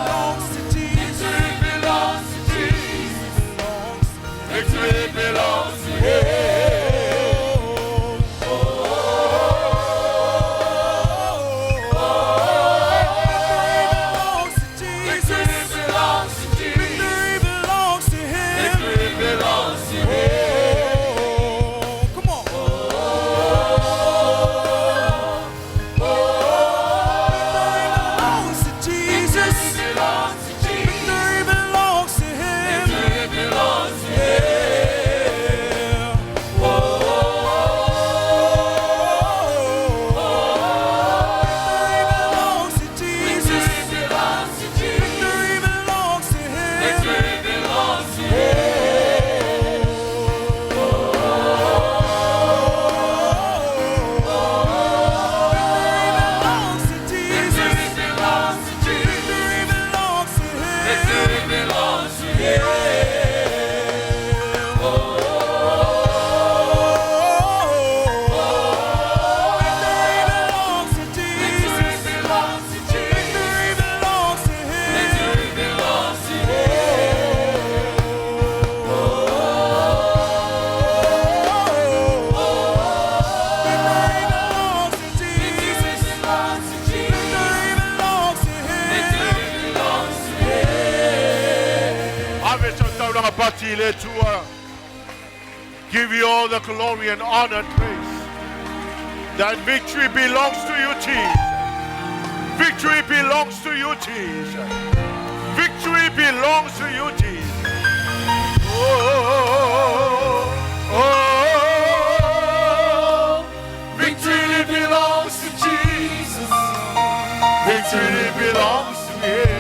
Belongs to Jesus. Victory belongs to Jesus. Belongs to Him. Victory belongs to Him. Belongs to Jesus. Victory belongs to Jesus. Victory belongs to Him. Victory belongs to Him. Oh, come on. Victory belongs to Jesus. Victory belongs to Jesus. Victory belongs to Him. Victory belongs to Him. Yeah. Victory belongs to Jesus. Victory belongs to Jesus. Victory belongs to Him. Victory belongs to Him. Victory belongs to Jesus. Victory belongs to Jesus. Victory belongs to Him. Victory belongs to Him. Victory belongs to Jesus. Victory belongs to Jesus. Victory belongs to Him. Victory belongs to Him. Victory belongs to Jesus. Victory belongs to Jesus. Victory belongs to Him. Victory belongs to Him. Ave sau taulaga pati i le Atua. Give you all the glory and honor and praise. That victory belongs to you, Jesus. Victory belongs to you, Jesus. Victory belongs to you, Jesus. Oh, oh, oh. Victory belongs to Jesus. Victory belongs to Him.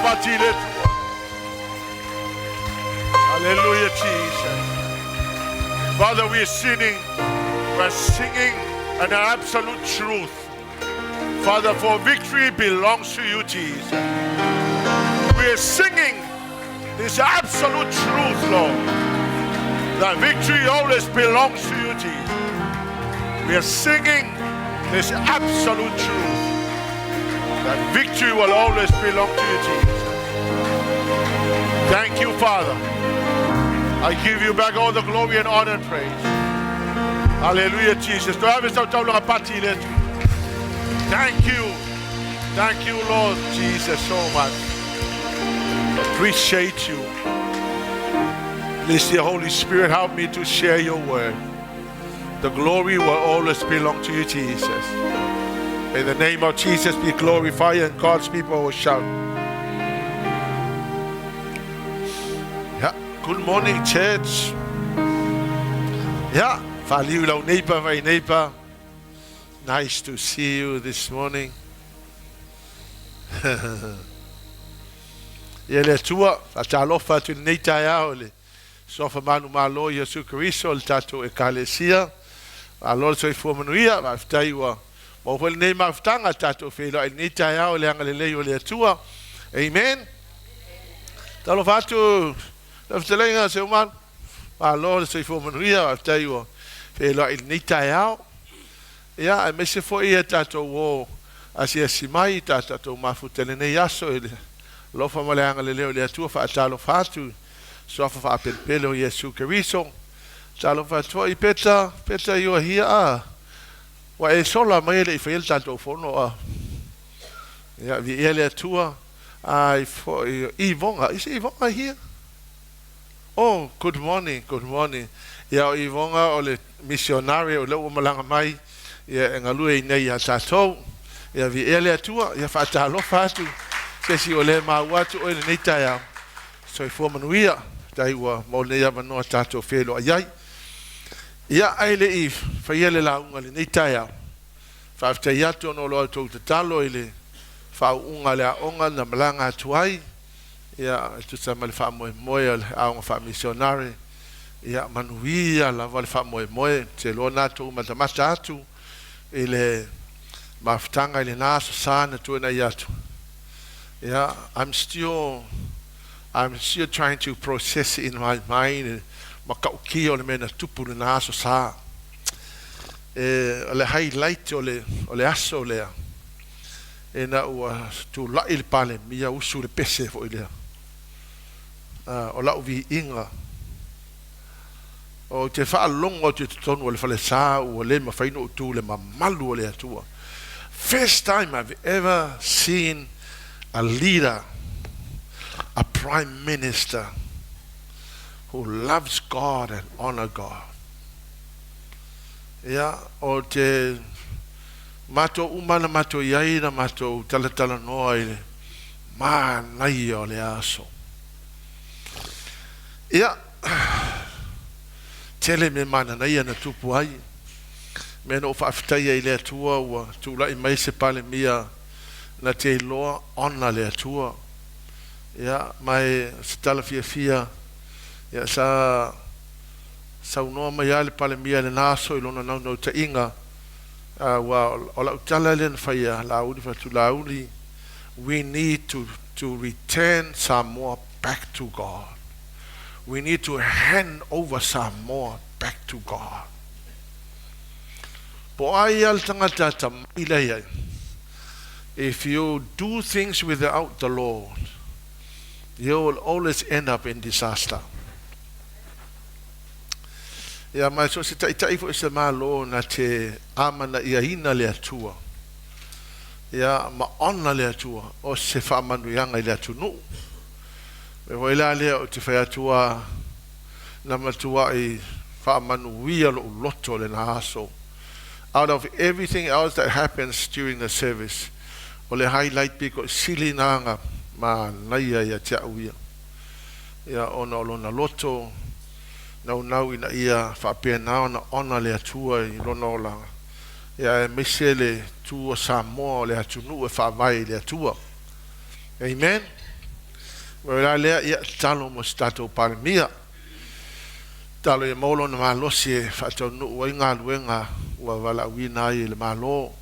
pati le Atua. Hallelujah, Jesus. Father, we are singing, we are singing an absolute truth. Father, for victory belongs to you, Jesus. We are singing this absolute truth, Lord. That victory always belongs to you, Jesus. We are singing this absolute truth. That victory will always belong to you, Jesus. Thank you, Father. I give you back all the glory and honor and praise. Hallelujah, Jesus. Thank you. Thank you, Lord Jesus, so much. Appreciate you. Please, the Holy Spirit, help me to share your word. The glory will always belong to you, Jesus. In the name of Jesus, be glorified, and God's people will shout. Yeah. Good morning, church. Yeah. Faaliu lau neighbor, my neighbor. Nice to see you this morning. Ia le Atua, faatalofa atu i lenei taeao i le Suafa manumalo o Iesu Keriso o le tatou Ekalesia. Malo le soifua manuia, faafetai ua maua foi lenei mafutaga tatou feiloai i lenei taeao i le agalelei o le Atua. Amen. Talofa atu lau fetalaiga Seumalu. Malo le soifua manuia, faafetai ua feiloai i lenei taeao. Ia, aemaise foi ia tatou o asiasi mai, ta tatou mafuta i lenei aso i le alofa ma le agalelei o le Atua. Faatalofa atu i suafa faapelepele o Iesu Keriso. Talofa atu foi i Peta, Peta you are here, ah. Ua e sola mai e le i faia le tatou fono, ah. Ia, viia le Atua. Ai foi Ivonga, is Ivonga here? Oh, good morning, good morning. Ia o Ivonga o le missionary o lea ua malaga mai, ia e galue iinei ia tatou. Ia viia le Atua, ia faatalofa atu se isi o le maua atu oe i lenei taeao. Soifua manuia, faafetai ua maua lenei avanoa tatou feiloai ai. Ia, ae le i faia le lauga i lenei taeao, faafetai atu ona o lo outou tatalo i le faauuga o le aoga na malaga atu ai, ia, e tusa ma le faamoemoe o le aoga faamisionare. Ia, manuia lava le faamoemoe, ou te iloa na tou matamata atu i le mafutaga i lena aso sa na tuanai atu. Ia, I'm still trying to process in my mind matautia o le mea na tupu i lena aso sa. E, o le highlight o le, o le aso lea, ina ua tulai le Palemia usu le pese foi lea. O lau viiga, ou te faalogo atu i totonu o le falesa ua le mafai ona ou tu i le mamalu o le Atua. First time I've ever seen a leader, a prime minister who loves God and honor God. Ia, o te matou uma na matou i ai na matou talatalanoa i le manaia o le aso. Ia, tele mea mananaia na tupu ai. Mea na ou faafetaia i le Atua ua tulai mai se Palemia na te iloa ona le Atua. Ia, ma e se tala fiafia, ia, sa saunoa mai lava le Palemia i lena aso i lona naunautaiga, aua o lau tala lea na faia, Laauli fai atu, Laauli, we need to return Samoa back to God. We need to hand over Samoa back to God. Po ai a le tagata tamai lea i ai. If you do things without the Lord, you will always end up in disaster. Ia, ma so se taitai foi se Malo na te amanaiaina le Atua. Ia, ma ona le Atua o se faamanuiaga i le atunuu. Me foi la lea o te fai atu na matuai faamanuia lou loto lena aso. Out of everything else that happens during the service, o le highlight piko sili nanga manaia ia te au ia. Ia ona o lona loto naunau ina ia faapena ona ona le Atua i lona olaga. Ia aemaise le tu o Samoa o le atunuu e faavae i le Atua. Amen. Ma la lea ia tatalo mo se tatou Palemia. Tatalo ia maua lona malosi e faataunuu ai galuega ua valaauina ai e le Malo,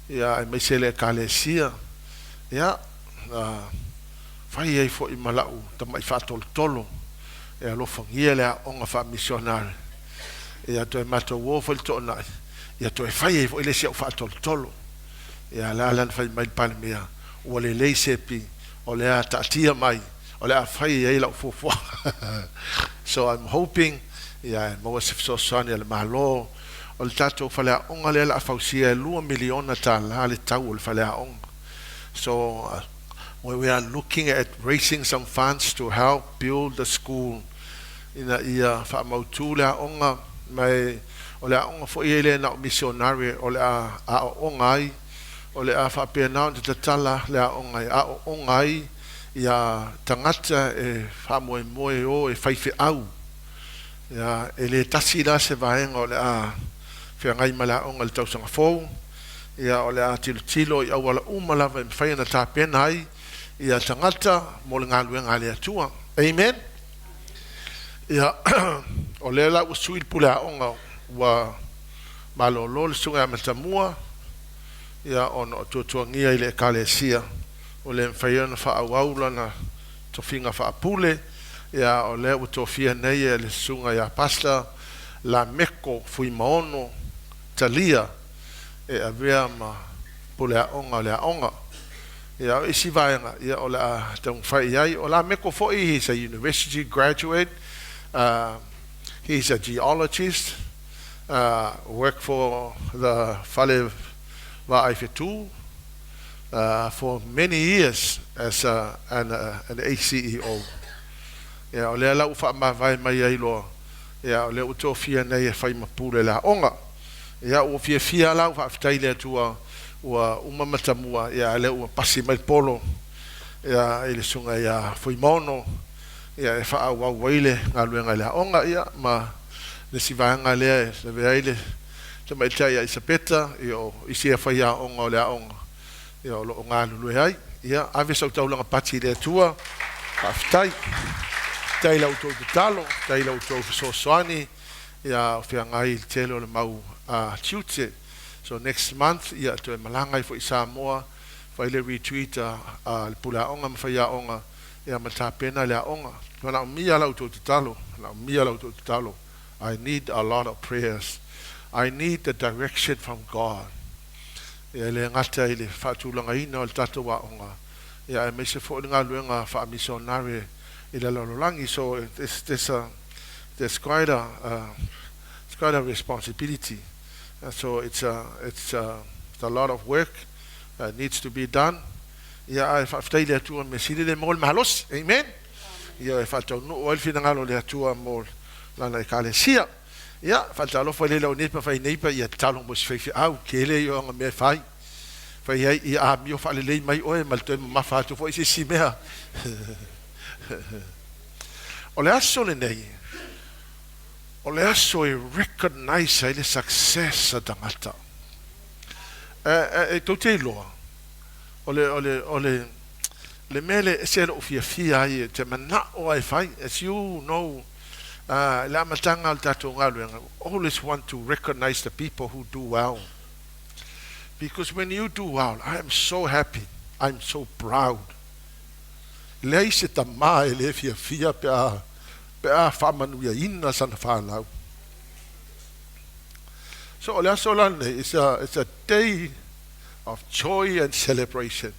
ia aemaise le Ekalesia. Ia, fai ai foi ma la'u tama'i faatolotolo e alofagia le aoga faamisionare. Ia toe matou o foi le toonai, ia toe fai ai foi le isi a'u faatolotolo. Ia la lana fai mai le Palemia, ua lelei Sepi, o le a taatia mai, o le a fai ai lau fuafuaga. So I'm hoping ia e maua se fesoasoani a le Malo. O le tatou faleaoga lea la a fausia e $2 miliona tālā le tau o le faleaoga. So we are looking at raising some funds to help build the school ina ia faamautu le aoga mai o le aoga foi e le na o missionary o le a aoaoga ai o le a faapena ona tatala le aoga e aoaoga ai ia tagata e faamoemoe o e faifeau. Ia e le tasi la se vaega o le a feagai ma le aoga i le tausaga fou. Ia o le a tilotilo i auala uma lava e mafai ona tapena ai ia tagata mo le galuega a le Atua. Amen. Ia o lea la ua sui le pule aoga ua malolo le susuga ia Matamua ia ona o tuatuagia i le Ekalesia ua le mafai ona faaauau lana tofiga faapule. Ia o lea ua tofia nei e le susuga ia Pastor Lameko Fuimaono Talia e avea ma pule aoga o le aoga. Ia o isi vaega ia o le a taumafai i ai. O Lameko foi, he's a university graduate, he's a geologist, worked for the Fale Vaai Fetu for many years as an ACEO. Ia o lea la ua faamavae mai ai loa, ia o lea ua tofia nei e fai ma pule le aoga. Ia ua fiafia la ua faafetai i le Atua ua uma Matamua, ia lea ua pasi mai le polo ia i le susuga ia Fuimaono ia e faaauau ai le galuega i le aoga. Ia ma le isi vaega lea e lavea ai le tamaitai ia Isapeta, ia o isi e faiaoga o le aoga ia o lo o galulue ai. Ia ave sau taulaga pati i le Atua. Faafetai. Faafetai i la outou tatalo, faafetai i la outou fesoasoani ia o feagai i le tele o le mau tiute. So next month ia toe malaga ai foi i Samoa, fai le retreat a le pule aoga ma faiaoga ia ma tapena le aoga. Manaomia la outou tatalo, manaomia la outou tatalo. I need a lot of prayers. I need the direction from God. Ia e le gata i le faatulagaina o le tatou aoga, ia aemaise foi le galuega faamisionare i le lalolagi. So there's quite a responsibility. So it's a lot of work needs to be done. Ia ae faafetai i le Atua mea sili le maua le malosi. Amen. Ia e faataunuu ai le finagalo o le Atua mo lana Ekalesia. Ia faatalofa i le lau nei pa fai nei pa ia tatalo mo se faifeau tele ia ona mea e fai. Fai ai ia amio faalelei mai oe ma le toe mamafa atu foi se isi mea. O le aso lenei, o le aso e recognize ai le success a tagata. E tou te iloa, o le mea le ese lou fiafia ai e te manao ai fai. As you know, le amataga o le tatou galuega, always want to recognize the people who do well. Because when you do well, I am so happy. I'm so proud. Leai se tamā e le fiafia pe a faamanuiaina sana fanau. So o le aso la lenei, it's a day of joy and celebration.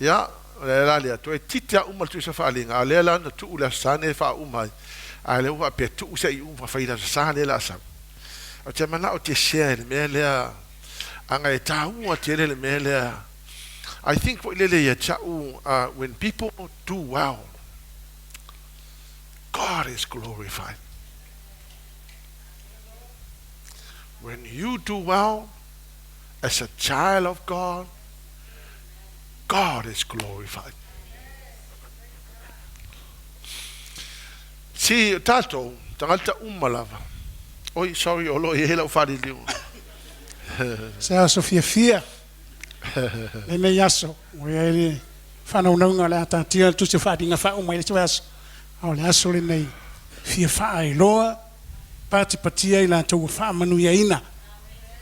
Ia, o le la lea, toe titi a uma le tuisa faaliga, a lea la na tuu le aso Sa nei e faauma ai, a lea ua faapea tuu se i uma fai le aso Sa lea le a sau. O te manao te share le mea lea, aga e tāua tele le mea lea. I think foi lele ia tau, when people do well, God is glorified. When you do well as a child of God, God is glorified. Si tatou, tagata uma lava. Oi, sorry, o lo i hela u whaliliu. Se aso fiafia. Lenei aso, ua i ai le Whanaunauga o le atatia le tusi o faaaliga faauma i le isi vaiaso. A o le aso lenei, fia faailoa patipatia i latou ua faamanuiaina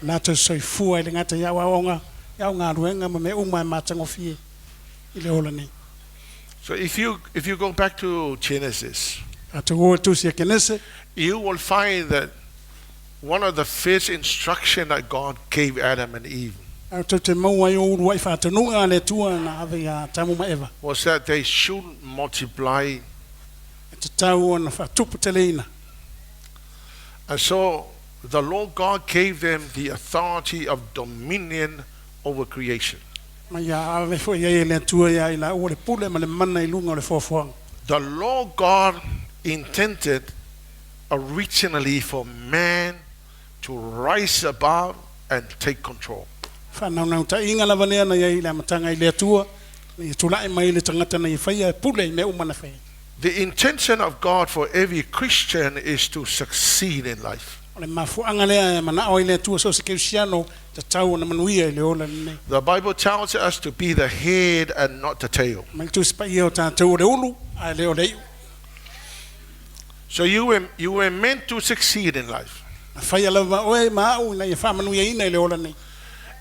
o latou soifua e le gata i aoaoga, i au galuega ma mea uma e matagofie i le ola nei. So if you go back to Genesis, Tatou o i le tusi a Kenese, you will find that one of the first instruction that God gave Adam and Eve a tou te maua ai o uluai faatonuga a le Atua na ave ia Atamu ma Eva. Was that they should multiply. E tatau ona faatuputeleina. And so the Lord God gave them the authority of dominion over creation. Ma ia ave foi ai e le Atua ia i laua le pule ma le mana i luga o le foafoaga. The Lord God intended originally for man to rise above and take control. Faanaunautai lava lea na iai i le amataga i le Atua, na ia tula'i mai le tagata na ia faia e pule i mea uma na faia. The intention of God for every Christian is to succeed in life. O le mafuaaga lea e manao ai le Atua so o se kerisiano tatau ona manuia i le ola lenei. The Bible tells us to be the head and not the tail. Mai le Tusi Paia o tatou o le ulu, ae le o le iu. So you were meant to succeed in life. Na faia lava oe ma au ina ia faamanuiaina i le ola nei.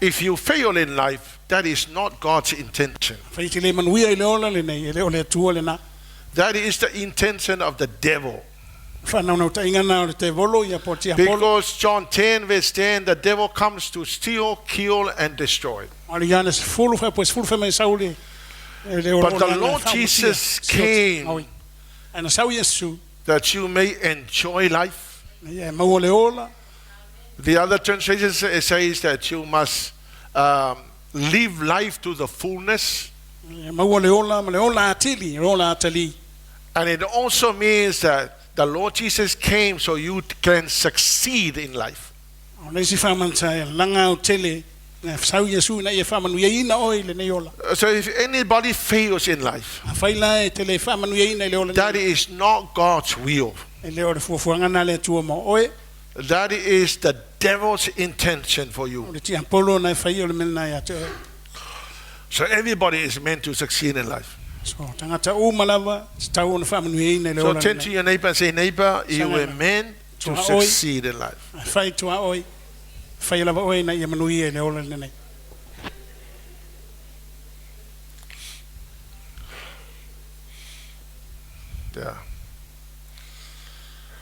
If you fail in life, that is not God's intention. Fai te le manuia i le ola lenei, e le o le Atua lena. That is the intention of the devil. Faanaunautai na o le tevolo ia po tiapolo. Because John 10, verse 10, the devil comes to steal, kill, and destroy. O le Ioane 10 fuaiupu 10 fai mai sau le e le But the Lord Jesus came Ae na sau Iesu that you may enjoy life. na ia e maua le ola. The other translation says that you must live life to the fullness. Ia maua le ola ma le ola atili, le ola atali. And it also means that the Lord Jesus came so you can succeed in life. O le isi faamanta e laga autele na sau Iesu ina ia faamanuiaina oe i lenei ola. So if anybody fails in life, Afai la e te le faamanuiaina i le ola that nei, is not God's will. E le o le fuafuaga na le Atua mo oe. That is the devil's intention for O you. le tiapolo na e faia o le mea lena ia te oe. So everybody is meant to succeed in life. So tagata uma lava tatau ona faamanuiaina i le So ola turn to lenei. your neighbor and say, "Neighbor, you were meant to Tua oi. succeed in life." Fai tua oi. Fai lava oe na ia manuia i le ola lenei. Yeah.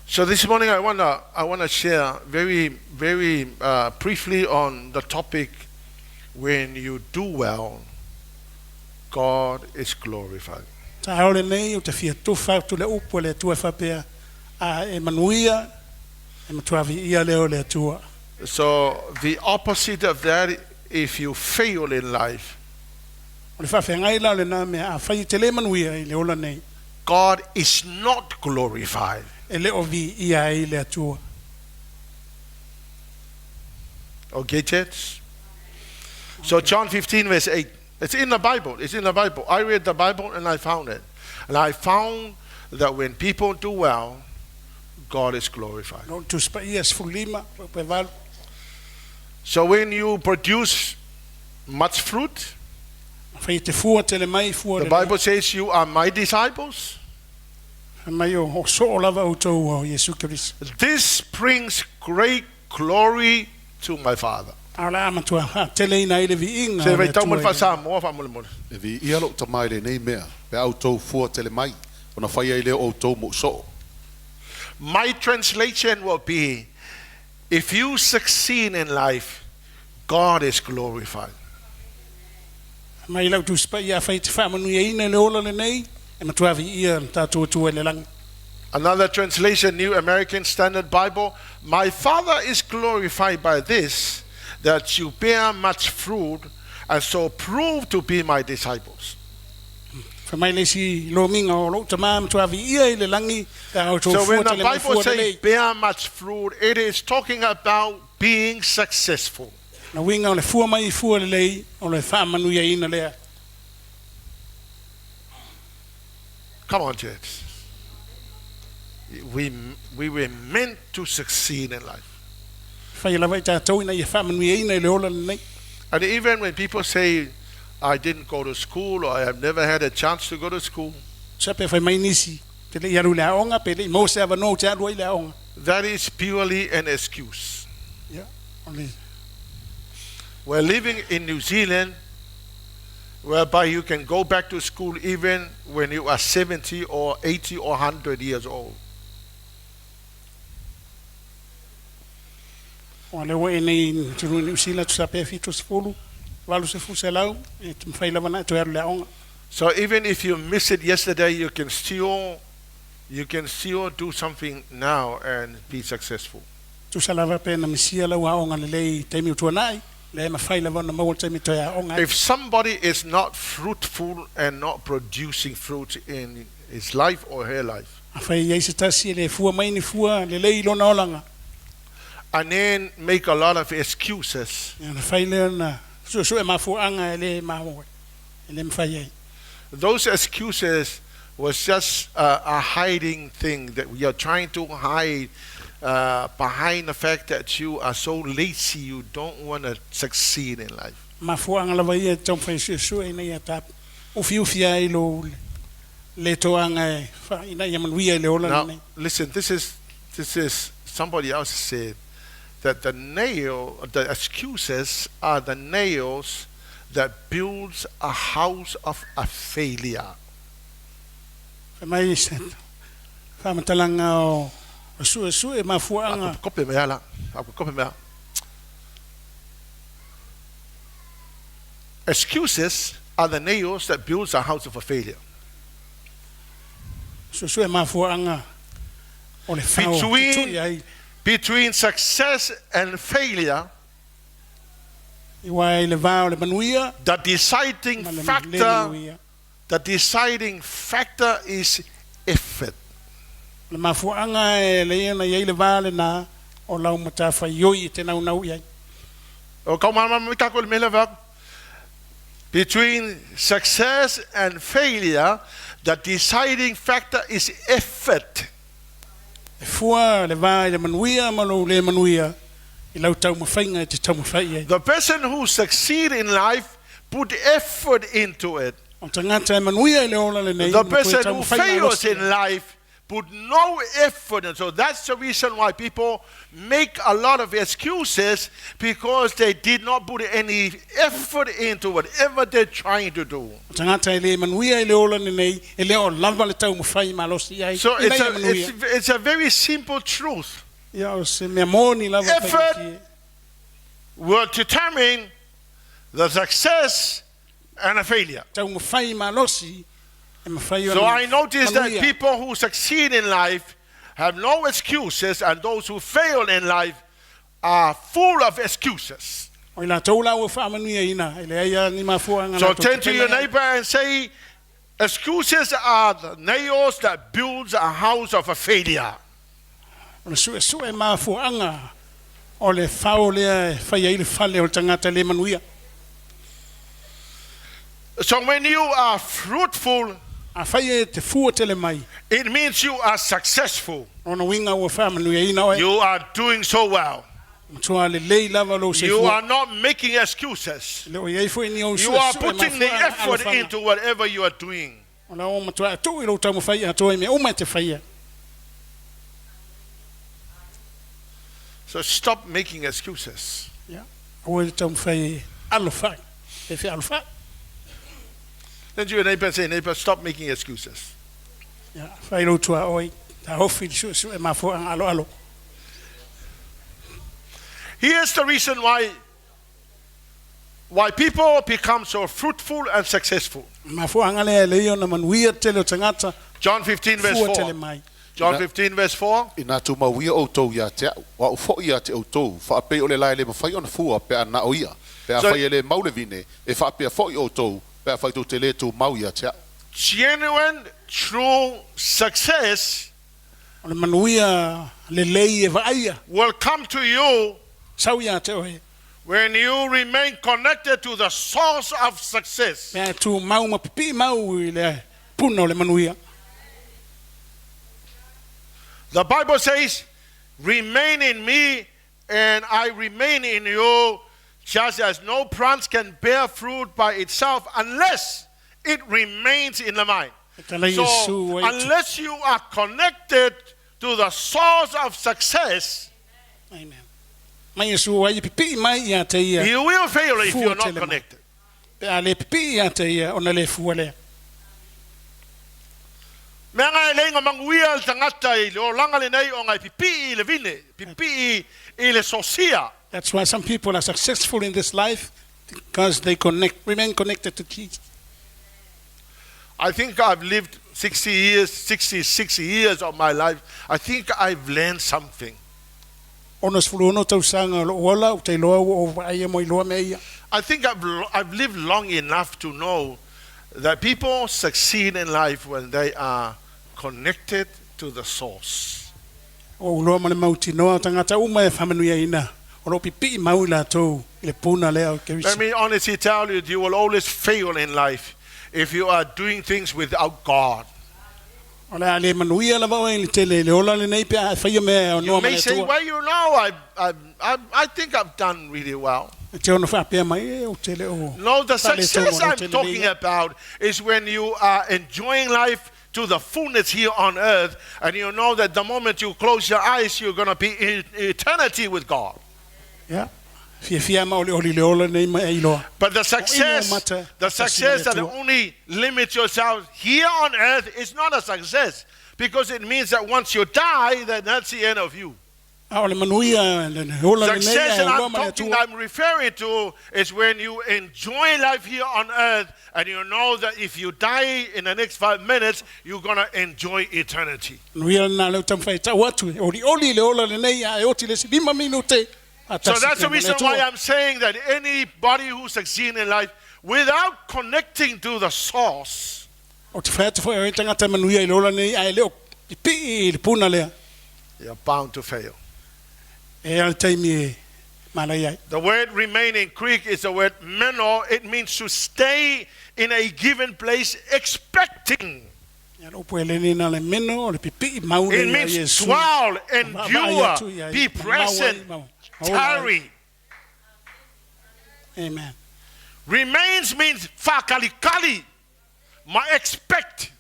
So this morning I wanna share very, very briefly on the topic: when you do well, God is glorified. Taeao lenei, o te fia tufa atu le upu a le Atua e faapea, a e manuia, e matua viia lea o le Atua. So the opposite of that, if you fail in life, O le faafeagai la o lena mea, afai e te le manuia i le ola nei, God is not glorified. E le o viia ai le Atua. Okay, church? So John 15, verse 8. It's in the Bible. It's in the Bible. I read the Bible and I found it. And I found that when people do well, God is glorified. No Tusi Paia 15, pe 8. So when you produce much fruit, Fai te fua tele mai, fua the le Bible says you are my disciples. Mai o, o soo lava outou o Iesu Keriso. This brings great glory to my Father. A o le a matua faateleina ai le viiga Se o le vai tau mo Atua i le- faasamoa faamolemole. E viia lou Tamā i lenei mea, pe a outou fua tele mai, ona fai ai lea o outou moʻu soo. My translation will be, if you succeed in life, God is glorified. Mai lau Tusi Paia afai te faamanuiaina i le ola lenei, e matua viia le tatou Atua i le lagi. Another translation, New American Standard Bible: "My Father is glorified by this, that you bear much fruit, and so prove to be my disciples." Fai mai le isi lomiga o lou Tamā matua viia i le lagi, pe a outou So fua when the tele mai Bible fua says lelei. bear much fruit, it is talking about being successful. Na uiga o le fua mai i fua lelei, o le faamanuiaina lea. Come on, church. We were meant to succeed in life. Fai lava i tatou ina ia faamanuiaina i le ola lenei. And even when people say, I didn't go to school or I have never had a chance to go to school. Sa pe fai mai nisi, te le i alu le aoga, pe le i maua se avanoa ou te alu ai i le aoga. That is purely an excuse. Ia, o le We're living in New Zealand whereby you can go back to school even when you are 70 or 80 or 100 years old. O lea ua e nei i atunuu i Niu Sila, tusa pe 70, 80 selau, e mafai lava ona e toe alu i le aoga. So even if you miss it yesterday, you can still do something now and be successful. Tusa lava pe na misia lau aoga lelei i taimi ua tuanai, lea e mafai lava ona maua le taimi e toe aoga ai. If somebody is not fruitful and not producing fruit in his life or her life, Afai e i ai se tasi e le fua mai ni fua lelei i lona olaga, and then make a lot of excuses, ia ona fai lea ona suesue mafuaaga e le mamo e le mafai ai. those excuses was just a hiding thing that we are trying to hide behind the fact that you are so lazy you don't want to succeed in life. Mafuaaga lava ia e taumafai e suesue ina ia ta ufiufi ai lou le toaga e fa ina ia manuia i le ola Now, lenei. listen, this is somebody else said that the excuses are the nails that builds a house of a failure. Fai mai se faamatalaga o suesue mafuaaga. Kope me ala. Kope me ala. Excuses are the nails that builds a house of a failure. Suesue mafuaaga o le fao tutui ai. Between success and failure, I uaea i le va o le manuia the deciding ma le le factor, manuia. the deciding factor is effort. O le mafuaaga e lei ona i ai le va lenā o lau matafaioi e te naunau i ai. O kau mana mai kako le mele va. Between success and failure, the deciding factor is effort. E fua le va i le manuia ma lou le manuia i lau taumafaiga e te taumafai i ai. The person who succeed in life put effort into it. O le tagata e manuia i le ola lenei, The matua person who taumafai fails malosi in life put no effort. And so that's the reason why people make a lot of excuses, because they did not put any effort into whatever they're trying to do. O le tagata e le manuia i le ola lenei, e le o lava le taumafai malosi i ai So ina it's ia a, manuia. it's a very simple truth. Ia o se mea moni lava Effort faigofie. will determine the success and a failure. Taumafai malosi e mafai So ona I noticed that manuia. people who succeed in life have no excuses, and those who fail in life are full of excuses. O i latou la ua faamanuiaina, e leai lava ni mafuaaga So latou turn to your te pele ai. neighbor and say, excuses are the nails that builds a house of a failure. O le suesue mafuaaga o le fao lea e fai ai le fale o le tagata le manuia. So when you are fruitful, Afai e te fua tele mai, it means you are successful. ona uiga ua faamanuiaina oe. You are doing so well. Matua lelei lava lou You soifua. are not making excuses. E le o i ai foi ni ou You are suesue putting the mafuaaga effort alofaga. into whatever you are doing. O la ua matua tuu i lou taumafai atoa i mea uma e te faia. So stop making excuses. Ia, aua le taumafai e alofai, e fealofai. Then to your neighbor and say, neighbor, stop making excuses. Ia, fai lou tuaoi, taofi le suesue mafuaaga aloalo. Here's the reason why people become so fruitful and successful. Mafuaaga lea e lei ona manuia tele o tagata, John 15 verse fua tele 4. mai. John 15 verse 4. Ina tumau ia outou ia te a'u, o a'u fo'i ia te outou, faapei o le lae le mafai ona fua pe a na o ia. Pe afai e le mau le vine, e faapea fo'i outou, pe afai tou te lē tumau ia te a'u. Genuine, true success O le manuia lelei e vaaia, will come to you sau ia te oe. when you remain connected to the source of success. Pe a tumau ma pipii mau i le puna o le manuia. The Bible says, remain in me and I remain in you. Just as no branch can bear fruit by itself unless it remains in the vine. Tala Iesu So, ua i unless you are connected to the source of success, Amen. Mai Iesu ua i pipi'i mai ia te ia. you will fail if Fua you're not tele mai. connected. Pe a le pipi'i ia te ia ona le fua lea. Mea ngai e leinga manguia le tagata i le olaga lenei ona e pipi'i i le vine, pipi'i i le sosia. That's why some people are successful in this life because they connect, remain connected to Jesus. I think I've lived 60 years, 66 years of my life. I think I've learned something. 66 tausaga o lo'u ola, ou te iloa ua ou vaaia mo iloa mea ia. I think I've lived long enough to know that people succeed in life when they are connected to the source. Ua ou iloa ma le mautinoa o tagata uma e faamanuiaina o loo pipi'i mau i latou i le puna lea o Let Keriso. me honestly tell you, you will always fail in life if you are doing things without God. O le a le manuia lava oe i le tele i le ola lenei pe a e faia mea e You aunoa ma may le say, Atua. well, you know, I think I've done really well. E te ono faapea mai e ou te le o. No, the Sa le success tonu, o I'm te le talking lea. about is when you are enjoying life to the fullness here on earth, and you know that the moment you close your eyes, you're going to be in eternity with God. Ia. Fiafia ma olioli le ola nei ma e iloa. But the O success, mata, the success that le Atua. only limits yourself here on earth is not a success, because it means that once you die, then that's the end of you. A o le manuia le le ola lenei Success e that aunoa I'm ma le talking, Atua. I'm referring to is when you enjoy life here on earth and you know that if you die in the next 5 minutes, you're gonna enjoy eternity. Manuia lena leo taumafai e tau atu. E olioli le ola lenei a e oti le isi 5 minute. A So tasi that's the pea ma le reason why Atua. I'm saying that anybody who succeeds in life without connecting to the source, O te whai atu foi o e tagata manuia i le ola nei a e leo pipi'i i le puna lea. you're bound to fail. E ala taimi e malai ai. The word remain in Greek is the word meno. It means to stay in a given place expecting. Ia le upu e leni na le meno o le pipi'i mau It nei a means Iesu. dwell, Vaavaai atu endure, ia be i, mau ai, present, mau- maola ai. tarry. Amen. Remains means fakalikali, ma expect.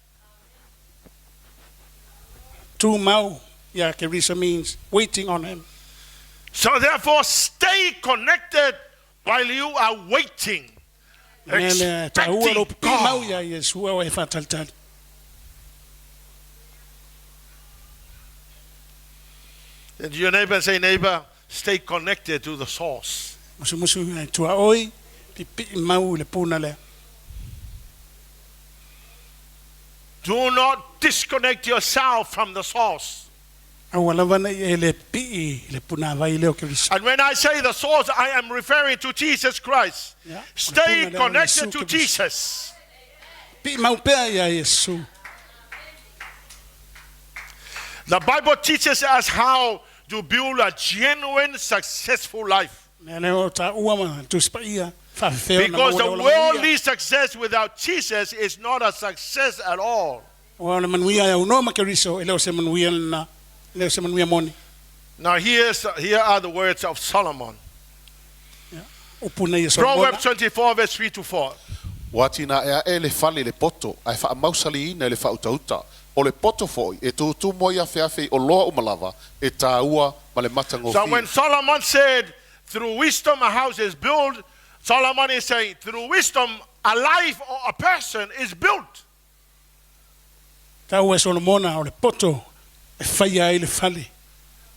Tu mau ia Keriso means waiting on him. So therefore, stay connected while you are waiting. Mea lea taua lo Expecting pipi'i mau God. ia Iesu au e whātalitali. And your neighbor say, neighbor, stay connected to the source. Musumusu e tua oi, pipi'i mau i le puna lea. Do not disconnect yourself from the source. Aua lava nei e le pipi'i i le puna vai leo Keriso. And when I say the source, I am referring to Jesus Christ. Yeah. Stay O le puna lea o connected Iesu to Keriso. Jesus. Pi'i mau pea ia Iesu. The Bible teaches us how to build a genuine, successful life. Mea lea o tā ua ma tusipa ia, whaafewheo na Because the maua le ola manuia. worldly success without Jesus is not a success at all. Ua o le manuia e aunoa ma Keriso, e leo se manuia lena, e leo se manuia moni. Now, here are the words of Solomon. Upu nei e Solomona. Proverbs 24, verse 3 to 4. Ua tina ea e le fale le poto, ae faamausaliina i le faautauta. O le poto foi, e tutumu ai afeafe i o loa umalava, e tāua ma le So when matagofie. Solomon said, through wisdom a house is built, Solomon is saying, through wisdom a life or a person is built. Tāua e Solomona o le poto e whaia ai le fale.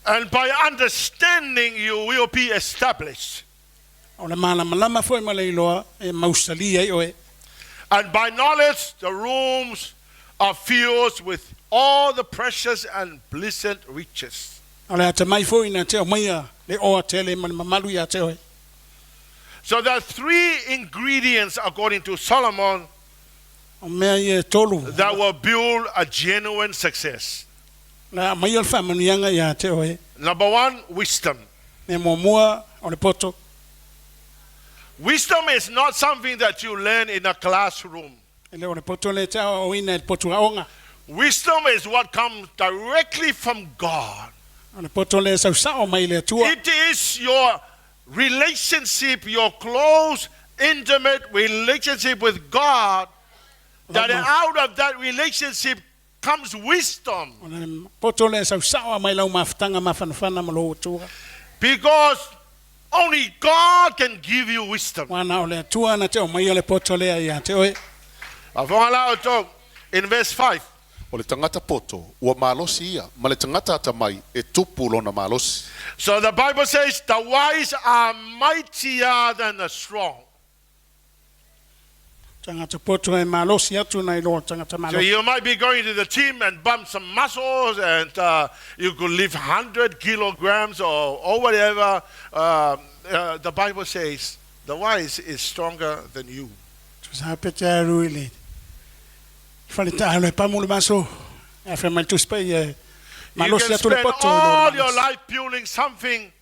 And by understanding you will be established. O le malamalama foi ma le iloa e mausalia i oe. And by knowledge the rooms are filled with all the precious and pleasant riches. O le ata mai foi na te o maia le oa tele ma le mamalu ia te oe. So there are three ingredients, according to Solomon, O mea ia e tolu. that will build a genuine success. La mai o le whaamanuianga ia te oe. Number one, wisdom. Me mua o le poto. Wisdom is not something that you learn in a classroom. E le o le poto le te o ina e le potu aonga. Wisdom is what comes directly from God. O le poto le sausao mai le atua. It is your relationship, your close, intimate relationship with God, that out of that relationship comes wisdom. O le poto le sau sawa mai lau mafutaga mafanafana ma lou Atua. Because only God can give you wisdom. Ua na o le Atua na te aumaia le poto lea ia te oe. Faafofoga la outou, in verse 5. O le tagata poto, ua malosi ia, ma le tagata atamai, e tupu lona malosi. So the Bible says the wise are mightier than the strong. Tagata poto e malosi atu nai lo tagata So malosi. you might be going to the gym and bump some muscles, and you could lift 100 kilograms or whatever. The Bible says the wise is stronger than you. Tusa pe te aru i le fale taalo e pamu le maso. E fai mai le Tusi Paia e You malosi can atu le spend poto i lo all le your malosi. life building something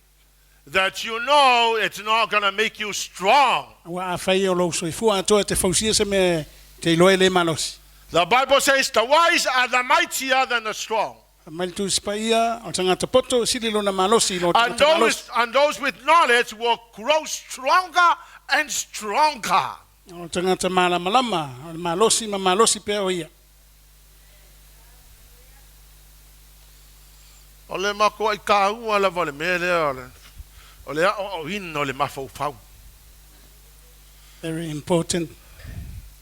that you know it's not going to make you strong. Ua afai o lou soifua atoa e te fausia se mea te iloa e le malosi. The Bible says the wise are the mightier than the strong. Fai mai le Tusi Paia, o le tagata poto e sili lona malosi i lo And tagata malosi. those, and those with knowledge will grow stronger and stronger. O le tagata malamalama, o le malosi ma malosi pea o ia. O le makoa i kāua lava o le mea lea o le, o le aoaoina o le mafaufau. Very important.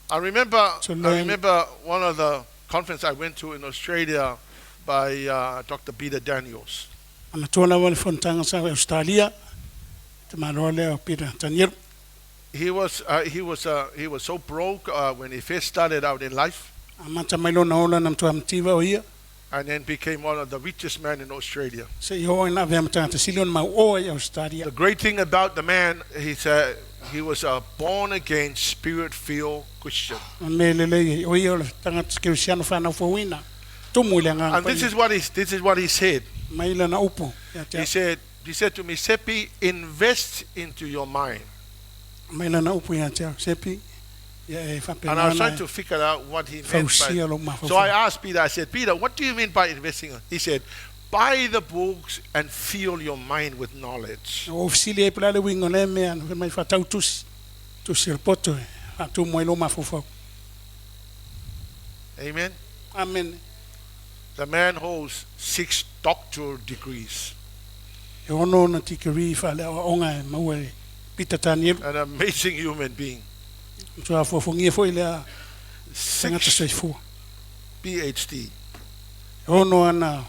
I remember, To I learn. remember one of the conference I went to in Australia by Dr. Peter Daniels. Manatua lava le fonotaga sa Australia, te maloa lea o Peter Daniel. He was so broke when he first started out in life, Amata mai lona ola na matua mativa o ia. and then became one of the richest men in Australia. Seia oo ina avea ma tagata sili ona mauō ai Australia. The great thing about the man, he said he was a born again, spirit filled Christian. O le mea lelei ai o ia o le tagata kerisiano whanau Tumu i le agaga And this paia. is what he this is what he said. Mai lana upu ia te He au. said he said to me, Seppi, invest into your mind. Mai lana upu ia te au. Sepi, ia e And I was faapena trying ona to figure out what he e meant by fausia lou mafaufau. So I asked Peter, I said, Peter, what do you mean by investing? He said, buy the books and fill your mind with knowledge. O ofisili ai po o le a le uiga o lea mea na fai mai faatau tusi. Tusi o le poto e faatumu ai lou mafaufau. Amen. Amen. The man holds 6 doctoral degrees. E ono ona tikeri faaleaoaoga e maua e Peter Daniel. An amazing human being. Matua afoafogia foi lea tagata 6 soifua. PhD. E ono ana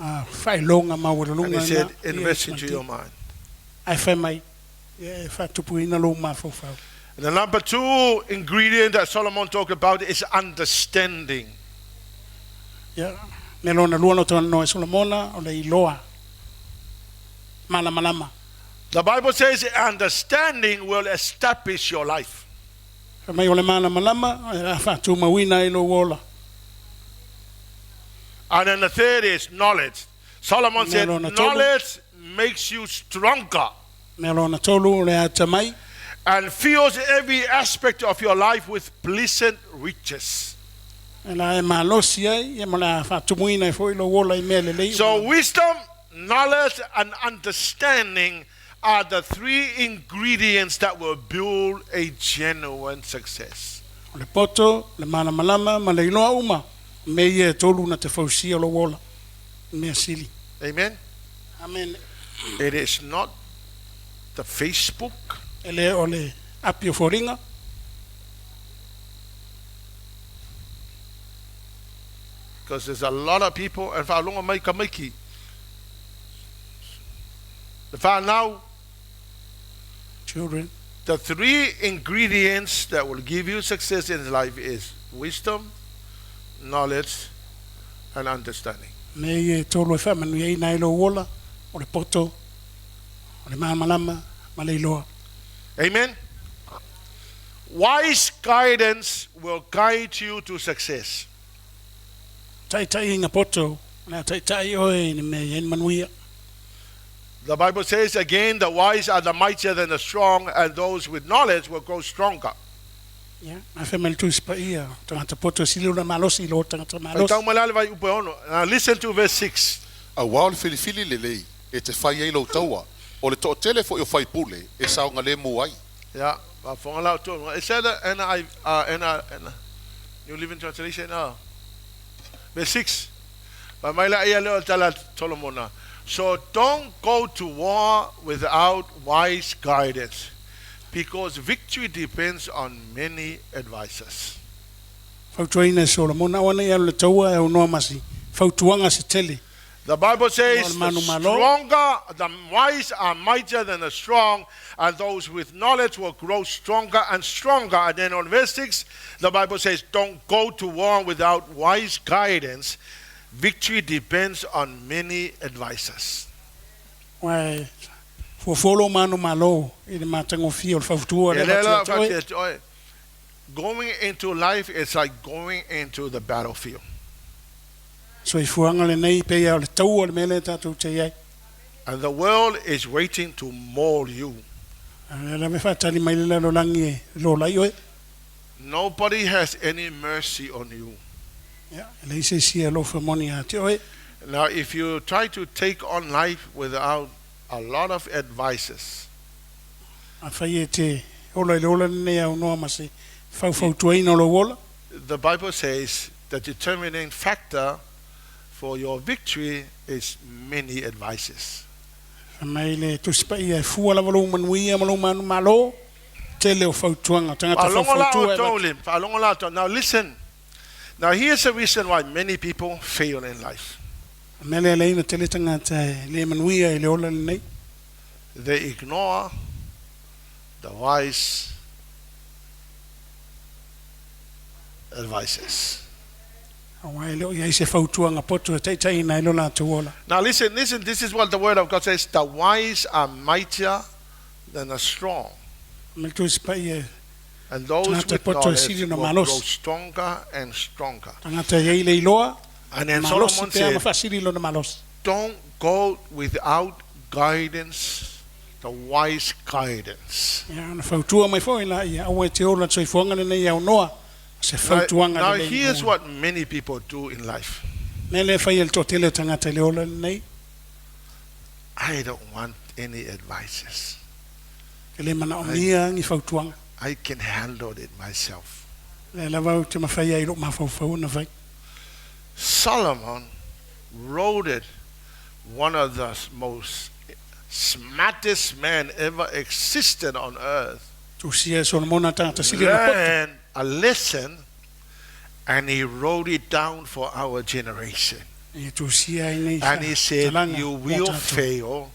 faailoga And maualuluga he said, na invest into your mind. Ae fai mai ia e faatupuina lou mafaufau. And the number 2 ingredient that Solomon talked about is understanding. Ia mea lona lua na talanoa e Solomona o le iloa malamalama. The Bible says understanding will establish your life. Fai mai o le malamalama e a faatumauina ai lou ola. And then the third is knowledge. Solomon Mea said, lona tolu. knowledge makes you stronger Mea lona tolu o le atamai. and fills every aspect of your life with pleasant riches. E la e malosi ai, ia ma le a faatumuina ai foi lou ola i mea lelei. So wisdom, knowledge, and understanding are the 3 ingredients that will build a genuine success. O le poto, le malamalama, ma le iloa uma. Mea ia e tolu na te fausia lou ola. Mea sili. Amen. Amen. It is not the Facebook. E le o le api o foliga. Because there's a lot of people, and whaalonga mai ka maiki. The whanau, Children. the 3 ingredients that will give you success in life is wisdom, knowledge, and understanding. Mea ia e tolu e faamanuiaina ai lou ola, o le poto, o le malamalama, ma le iloa. Amen. Wise guidance will guide you to success. Taitaiga poto, o le a taitai oe i le mea e i ai le manuia. The Bible says again, the wise are the mightier than the strong, and those with knowledge will grow stronger. Ia, ae fai mai le Tusi Paia, o tagata poto e sili ona malosi i lo tagata malosi. Faitau mai la le vaaiupu e ono. Now listen to verse 6. Auā o le filifili lelei, e te fai ai lou taua, O le toʻatele foʻi o faipule e saogalemu ai. Ia, faafofoga la outou. Is that the NI, NI, N, New Living Translation? No. Verse 6. Fai mai laia lea o le tala a Solomona, So don't go to war without wise guidance, because victory depends on many advisers. Fautuaina e Solomona, Aua ne i alu i le taua e aunoa ma si fautuaga se tele. The Bible Aua says, le The manumalo. stronger, the wise are mightier than the strong, and those with knowledge will grow stronger and stronger. And then on verse 6, the Bible says, Don't go to war without wise guidance. Victory depends on many advisers. Aua e fuafua lou manumalo i le matagofie o le fautua E lea lea e la avatu ia te oe. faatia te oe. Going into life is like going into the battlefield. Soifuaga lenei pei lava o le taua le mea lea tatou te i ai. And the world is waiting to maul you. A o lea lava e faatali mai le lalolagi e lola ai oe. Nobody has any mercy on you. Ia, e leai se isi e alofa moni ia te oe. Now, if you try to take on life without a lot of advices, Afai e te ola i le ola lenei aunoa ma se faufautuaina o lou ola. The Bible says the determining factor for your victory is many advices. Fai mai le Tusi Paia e fua lava lou manuia ma lou manumalo, tele o fautuaga, o tagata Faalogo la faufautua e outou avatu. le, faalogo la outou. Now listen. Now here's the reason why many people fail in life. O le mea lea e leai ona tele tagata e le manuia i le ola lenei. They ignore the wise advices. Aua e le o i ai se fautuaga poto e taitaiina ai lo latou ola. Now listen, listen, this is what the word of God says. The wise are mightier than the strong. Ma le Tusi Paia, And those tagata with poto e knowledge sili ona will grow malosi. stronger and stronger. Tagata e i ai le iloa, And then malosi Solomon pea ma said, faasili lona malosi. don't go without guidance, the wise guidance. Ia, ona fautua mai foi laia, aua e te ola le soifuaga lenei aunoa, se Now, fautuaga now lelei here's mo. what many people do in life. Mea lea e fai e le toatele o tagata i le ola lenei. I don't want any advices. E le manaomia ni fautuaga. I can handle it myself. Lea lava ou te mafai ai i lou mafaufau ona fai. Solomon wrote it, one of the most smartest men ever existed on earth. Tusia e Solomona tagata sili ona poto. Learn a lesson, and he wrote it down for our generation. E tusia ai nei And he said, fa'atalaga You mo will tatou. fail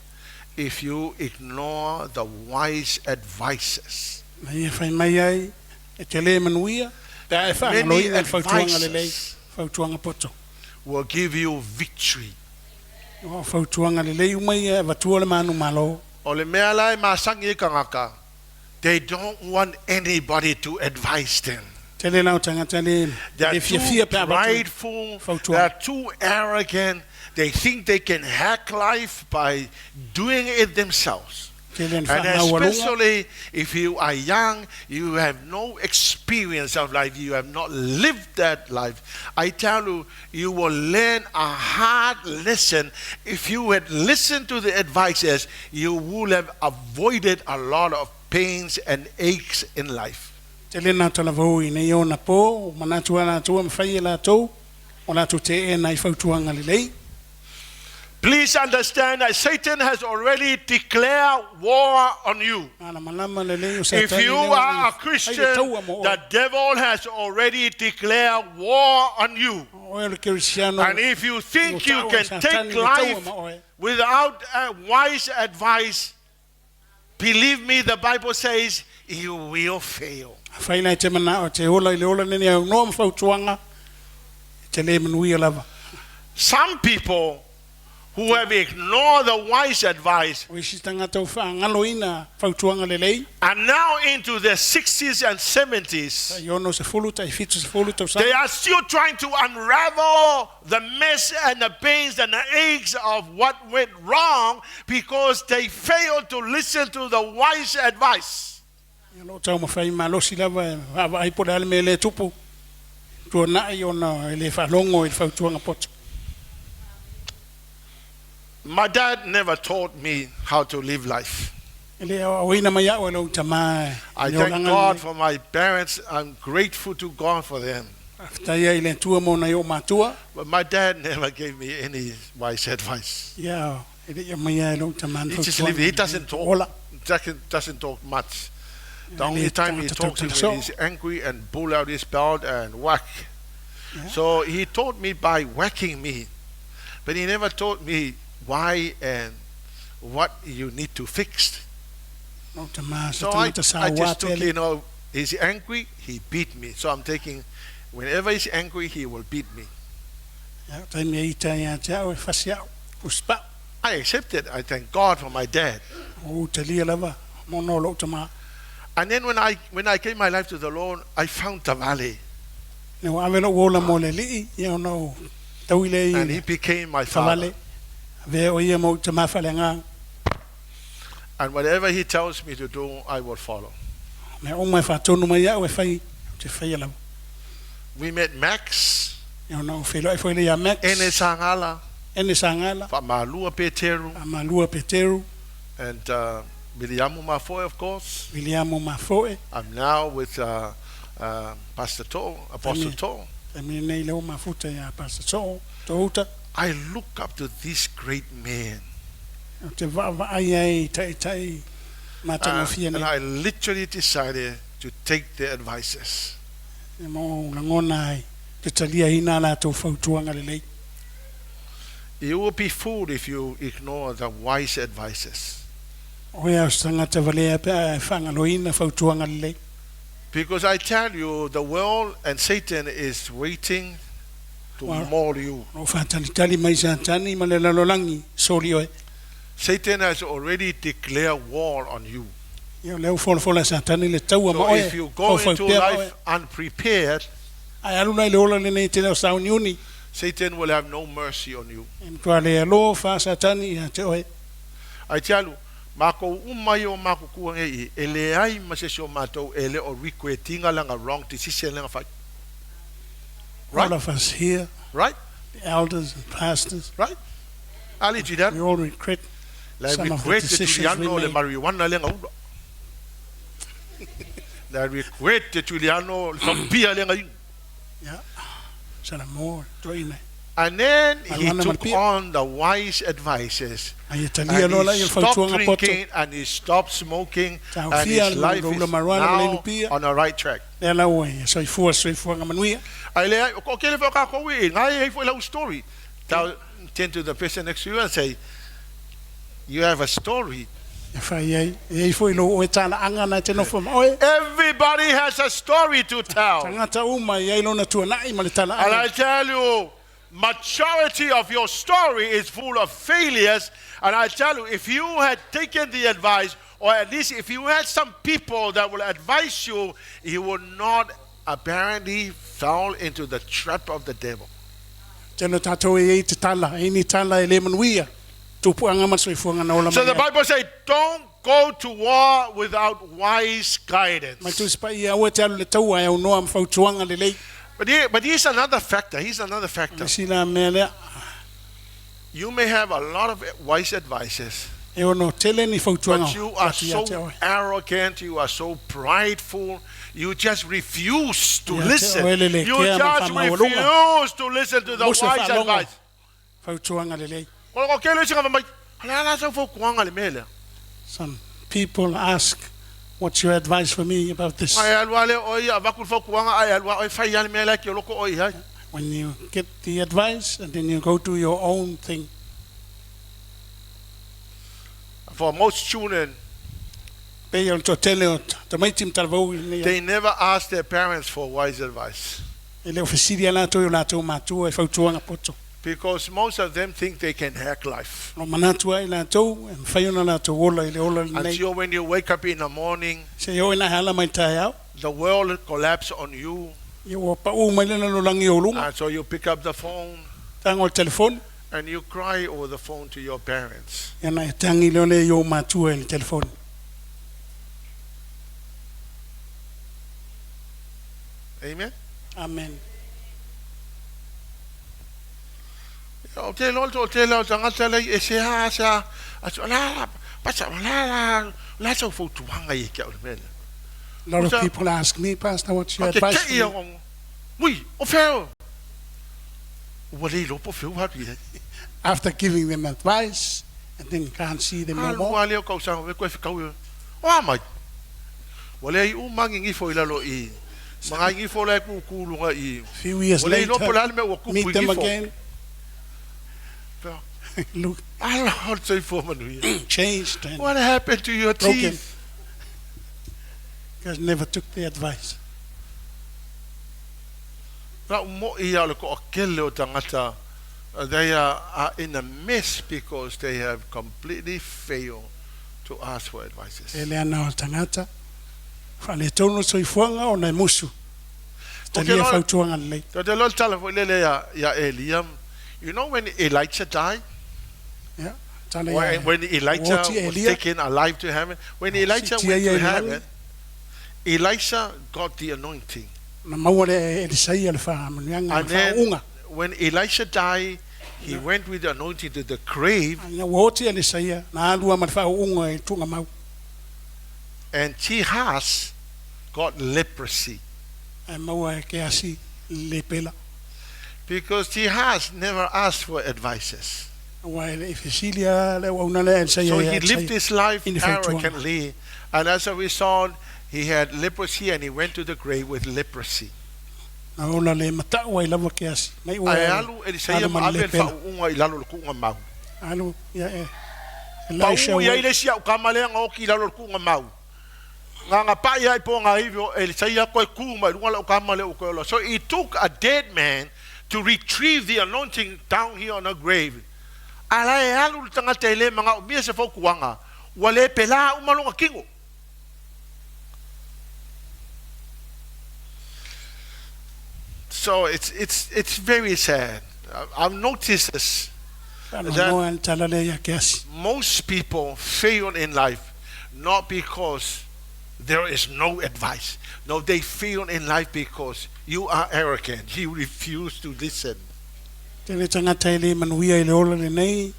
if you ignore the wise advices. Na ia fai mai ai e te lē manuia pe a e Many fa'agaloina le fautuaga lelei, advices fautuaga poto. will give you victory. O fautuaga lelei uma ia e avatua le manu malo. O le mea la e masangi e kangaka, they don't want anybody to advise them. Tele lau tagata le They are le fiafia too pe a avatu prideful, they fautuaga. are too arrogant, they think they can hack life by doing it themselves. Tele na And fa'amaualuga. especially if you are young, you have no experience of life, you have not lived that life. I tell you, you will learn a hard lesson. If you had listened to the advices, you would have avoided a lot of pains and aches in life. Tele na talavou i nei ona pō, o manatu a latou e mafai e latou, o latou te'ena i fautuaga lelei. Please understand that Satan has already declared war on you. Malamalama lelei o If Satani you lea ua are a i fai le Christian, taua mo oe. the devil has already declared war on you. O oe o le Kerisiano, And if you o think you ta'u e can Satani take le taua life ma oe. without wise advice, believe me, the Bible says you will fail. Afai la e te mana'o te ola i le ola lenei aunoa ma fautuaga, e te lē manuia lava. Some people who have ignored the wise advice O isi tagata o fa'agaloina fautuaga lelei, are now into their 60s and 70s. ta'i ono sefulu, ta'i fitu sefulu They tausaga. are still trying to unravel the mess and the pains and the aches of what went wrong because they failed to listen to the wise advice. Ia loo taumafai malosi lava e vaavaai po o le a le mea lē tupu, tuana'i ona e lē faalogo i le fautuaga poto. My dad never taught me how to live life. E le o ina mai au e lou tamā I i le thank olaga God lenei. for my parents. I'm grateful to God for them. Faafetai ai i le Atua mo nai o matua. But my dad never gave me any wise advice. Ia, e le ia mai ai lou tamā He just lives, he doesn't talk, Ola. doesn't talk much. The E only le time he tagata talks is tautala when he's angry and pull out his belt and whack. Yeah. So he taught me by whacking me, but he never taught me why and what you need to fix. Lou tamā So sa I, tagata sa I ua just took, pele. you know, he's angry, he beat me. So I'm taking, whenever he's angry, he will beat me. Ia, o taimi e ita ia te au e fasi au. Uspa. I accept it. I thank God for my dad. O utalia lava. Mo no lou tamā. And then when I gave my life to the Lord, I found Tavale, Ne o ave lou ola mo le lii. Ia ona o tau ile and he i became my father. Tavale. Avea o ia mo tamā whale ngā. And whatever he tells me to do, I will follow. Mea o mai whātonu mai au e whai. O te whai lava. We met Max, Ia ona o whenua e whai ia Max. Ene Sangala, Ene Sangala. Fa'amalua Peteru, A Malua Peteru. and Miriamu Mafoe, of course. Viliamo Mafoe. I'm now with Pastor To, Apostle Amen. To. Taimi nei leo mafuta ia Pastor So'o. Tohuta. I look up to this great man. O te vaavaai ai tai tai matagofie And nei. I literally decided to take their advices. E mo lagona ai te taliaina latou fautuaga lelei. You will be fooled if you ignore the wise advices. O ea o se tagata valea pe a e faagaloina fautuaga lelei. Because I tell you, the world and Satan is waiting to Wow. maul you. O faatalitali mai Satani ma le lalolagi soli oe. Satan has already declared war on you. Ia o lea ua folafola e Satani le taua ma So oe. if you go into Faufaupea ma oe. life unprepared, Ae alu la i le ola lenei te leo sauniuni. Satan will have no mercy on you. E matua le alo faa Satani ia te oe. I tell you, mākou uma i o mākou kua ngei, e le ai ma se si o mātou, e le o regrettinga langa wrong decision langa whai. Right. All of us here, Right? the elders and pastors, Right? Ali Jidan, we all regret la some of the regret te decisions we Juliano le made. marijuana lenga ula. La regret te Juliano le whampia lenga inu. Yeah. Salamore, toina. And then he Marijuana took malpia. on the wise advices. Ai e talia And loa la he i le stopped fautuaga poto. drinking and he stopped smoking Tau and fia his lo life lo is ula marijuana ma le now lupia. on the right track. Lea lau e soifua soifuaga manuia. Ai le o ke le whaka koe, ngai hei fo lau story. Tell, turn to the person next to you and say, you have a story. E whai ai, e ai foi lo oe tāna anga na te nofo ma oe. Everybody has a story to tell. Tangata uma i ai lona tuanai ma le tāna And I anga. tell you, majority of your story is full of failures. And I tell you, if you had taken the advice, or at least if you had some people that will advise you, you would not apparently fall into the trap of the devil. Tēnā tātou e ei te tala, e ni tala e le manuia. Tupu anga ma soifuaga na ola So the mai ai. Bible says, don't go to war without wise Mai guidance. tusi pa ia ua te alu le taua e au noa ma fautuaga lelei. But here's another factor. Here's another factor. Le sila mea lea, You may have a lot of wise advices, e ono tele ni fautuaga. but you are Atu ia te so oe. arrogant, you are so prideful, you just refuse to Ia te listen. oe lele You kea ma just whamaualunga. refuse to listen to the Mose wise whaalogo. advice. Fautuaga lelei. Ko ko kele singa mai. Ala ala sa fo kuanga le mele. Some people ask, what's your advice for me about this? Ai alua le oi avaku fo kuanga ai alua oi fai ale mele ki loko oi hai. When you get the advice and then you go do your own thing. For most children, Pe o le toatele o tamaiti ma talavou i lenei they never ask their parents for wise advice E le ofesili a latou i o latou matua e fautuaga poto. because most of them think they can hack life. Lo manatu ai latou, e mawhai ona latou ola i le ola lenei. Until when you wake up in the morning, Se o ina hala mai tae au, the world collapse on you, ia ua pau mai lena lo langi o lunga, and so you pick up the phone tango o le telefoni, and you cry over the phone to your parents. ia na e tangi leo le i o matua i le telefoni. Amen. Amen. O te loa le toatele o tagata lea i ese lava se a a o le a la Pastor o le a la o le a sau fautuaga ia te au i le mea lea? A lot of Tusa people ask me, Pastor, what's your ou te advice for te'i me? au, ui, o fea oe? Ua le iloa po o fea ua alu i ai. After giving them advice and then can't see them no Alu more. lava lea o tausaga koe fetau i o a mai. Ua leai uma gigifo i lalo i ma nai gigifo la e kūkū luga i Few years ua le iloa po o later, le a le mea ua kupu meet i them gifo. again. Look, Ala o le soifua manuia. changed and What happened to your broken. teeth? Because never took the advice. La'u mo'i ia o le to'atele o tagata, they are, are in a mess because they have completely failed to ask for advices. E le ana o le tagata, faaletonu le soifuaga ona e musu, Ou te talia iloa, fautuaga lelei. ou te iloa le tala foi lele ia, ia Elia, you know when Elijah died? Ia, tala When, ia when Elijah oti was Elia, taken alive to heaven, when Elijah sitia went ia to i le lagi, heaven, Elisha got the anointing. na maua le Elisaia le faamanuiaga ma And then faauuga. when Elisha died, he went with the anointing to the grave. Ina ua oti Elisaia, na alu lava ma le faauuga i tuugamau. And Gehaz got leprosy. Ae maua e Keasi le lepela. Because Gehaz never asked for advices. Aua e le i fesili lava le auauna lea a Elisaia So ia he lived Elisaia his life i ni fautuaga. arrogantly. And as a result, he had leprosy and he went to the grave with leprosy. Na ola le matau ai lava Keasi. Mai ua Ae e alu Elisaia alu ma ma le ave le lepela. faauuga i lalo o le kuuga mau. Alu ia e Elisha Pau i ai went le isi au kama lea na oki i lalo o le kuuga mau. Gagapa'i ai po ngā ivi o Elisaia koe kū mai luga lau kama lea ua koe ola. So it took a dead man to retrieve the anointing down here on a grave. A la e alu le tagata e le magaomia se fautuaga, ua le pelā uma lona kino. So it's, it's, it's very sad. I've noticed this, that Faanoanoa le tala lea ia Keasi. most people fail in life not because there is no advice. No, they fail in life because you are arrogant. You refuse to listen. Tele tagata e le manuia i le ola lenei,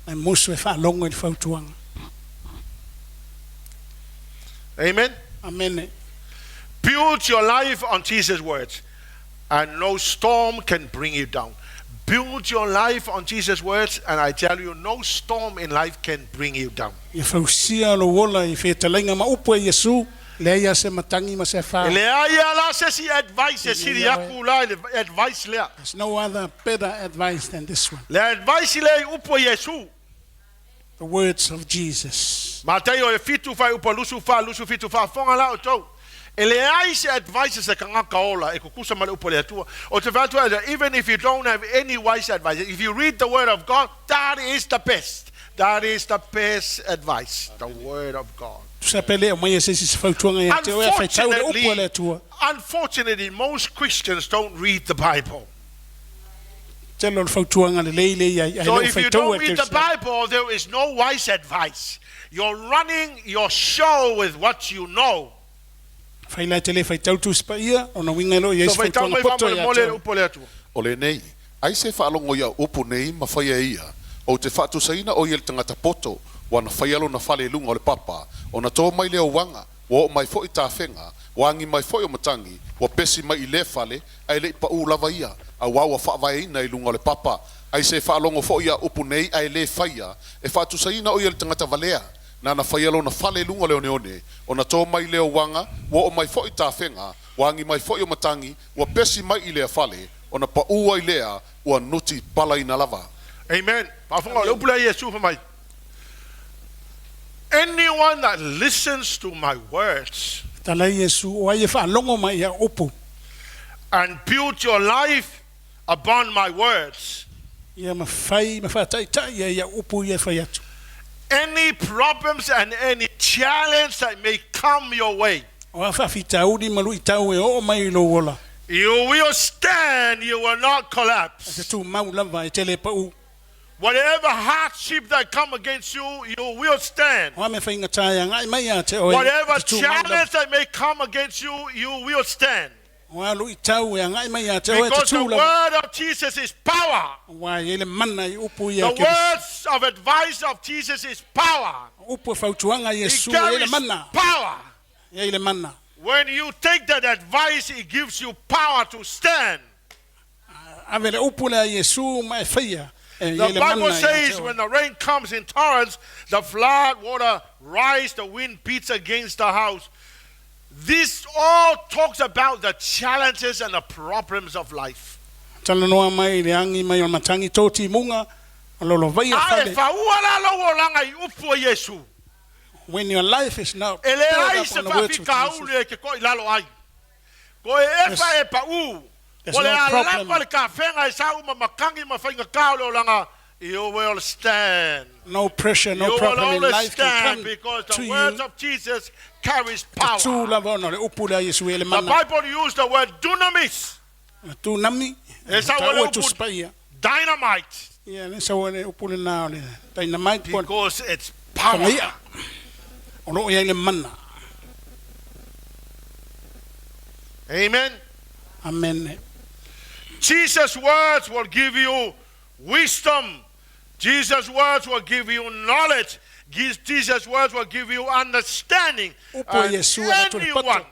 ae musu e faalogo i le fautuaga. Amen. Amene. Build your life on Jesus' words, and no storm can bring you down. Build your life on Jesus' words, and I tell you, no storm in life can bring you down. Ia fausia lou ola i fetalaiga ma upu e Iesu, leai lava se matagi ma se E afā. leai lava la se isi advice e sili Ia oe. atu la i le advice lea. There's no other better advice than this one. Le advice lea i upu a Iesu. The words of Jesus. Mataio e fitu fuaiupu 24 27 faafofoga la outou. E leai se advice a se tagata ola e tutusa ma le upu a le Atua. Ou te fai atu ai, even if you don't have any wise advice, if you read the word of God, that is the best. That is the best advice, the word of God. Tusa pe le aumaia se isi se fautuaga ia te oe a faitau le upu a le Atua. Unfortunately, most Christians don't read the Bible. Tele o le fautuaga lelei lea i ai, ae So le o if you faitau don't e read the kerisiano. Bible, there is no wise advice. You're running your show with what you know. Fai la e te le faitau Tusi Paia, ona uiga e le o i ai So se faitau fautuaga mai poto ia faamolemole te le oe. upu a le Atua. O lenei, ai se faalogo i au upu nei ma faia e ia, ou te faatusaina o ia i le tagata poto, ua na faia lona fale i luga o le papa, ona tō mai lea o uaga, ua oo mai foi tafega, ua agi mai foi o matagi, ua pesi mai i lea fale, ae le'i pa'ū lava ia, auā ua faavaeina i luga o le papa. Ai se faalogo foi i au upu nei ae lē faia, e faatusaina o ia i le tagata valea, nana faia lona fale i luga o le oneone, ona tō mai lea o uaga, ua oo mai foi tafega, ua agi mai foi o matagi, ua pesi mai i lea fale, ona pa'ū ai lea, ua nuti palaina lava. Amen. Faafofoga o le upu lea a Iesu fai mai. Anyone that listens to my words Tala ai Iesu, o ai e faalogo mai i au upu. and build your life upon my words, Ia ma fai ma faataitai ai i au upu ia e fai atu. any problems and any challenge that may come your way, O a faafitauli ma luitau e oo mai i lou ola. you will stand, you will not E te collapse. tumau lava e te le pa'ū. Whatever hardship that come against you, you will stand. O a mea faigata e agai mai ia te oe, e Whatever te tumau lava. challenge that may come against you, you will stand. O a luʻitau e agaʻi mai iā te oe e Because te the tū lava. word of Jesus is power. Auā e i ai le mana i upu ia The a Keriso. words of advice of Jesus is power. O upu e fautuaga a It Iesu e i ai le carries mana. power. E i ai le mana. When you take that advice, it gives you power to stand. Ave le upu lea a Iesu ma e faia. E i ai The le mana Bible iā te says oe. when the rain comes in torrents, the flood water rise, the wind beats against the house. This all talks about the challenges and the problems of life. Talanoa mai le agi mai o le matagi tō timuga o lolovaia A e fale. faua la lou olaga i upu o Iesu. When your life is not E built leai up se on the words of Jesus, faafikauli e ke koʻi lalo ai. Ko e efa e paʻū. There's O le no a problem. lapa le kafega e sa uma makangi ma faigakā o le olaga. You will stand. no pressure, no You will problem in always life can stand come because to the words you. of Jesus carries Te tū power. lava ona o le upu lea a Iesu e le The mana. Bible used the word dunamis, Le tūnami, E sa taua o le upu- Tusi Paia. dynamite, Ia, le sa o le upu lenā o le dynamite po o le because it's power. fagaia. O loo i ai le mana. Amen. Amene. Jesus' words will give you wisdom. Jesus' words will give you knowledge. Jesus' words will give you understanding. Upu a And Iesu e atu le poto. anyone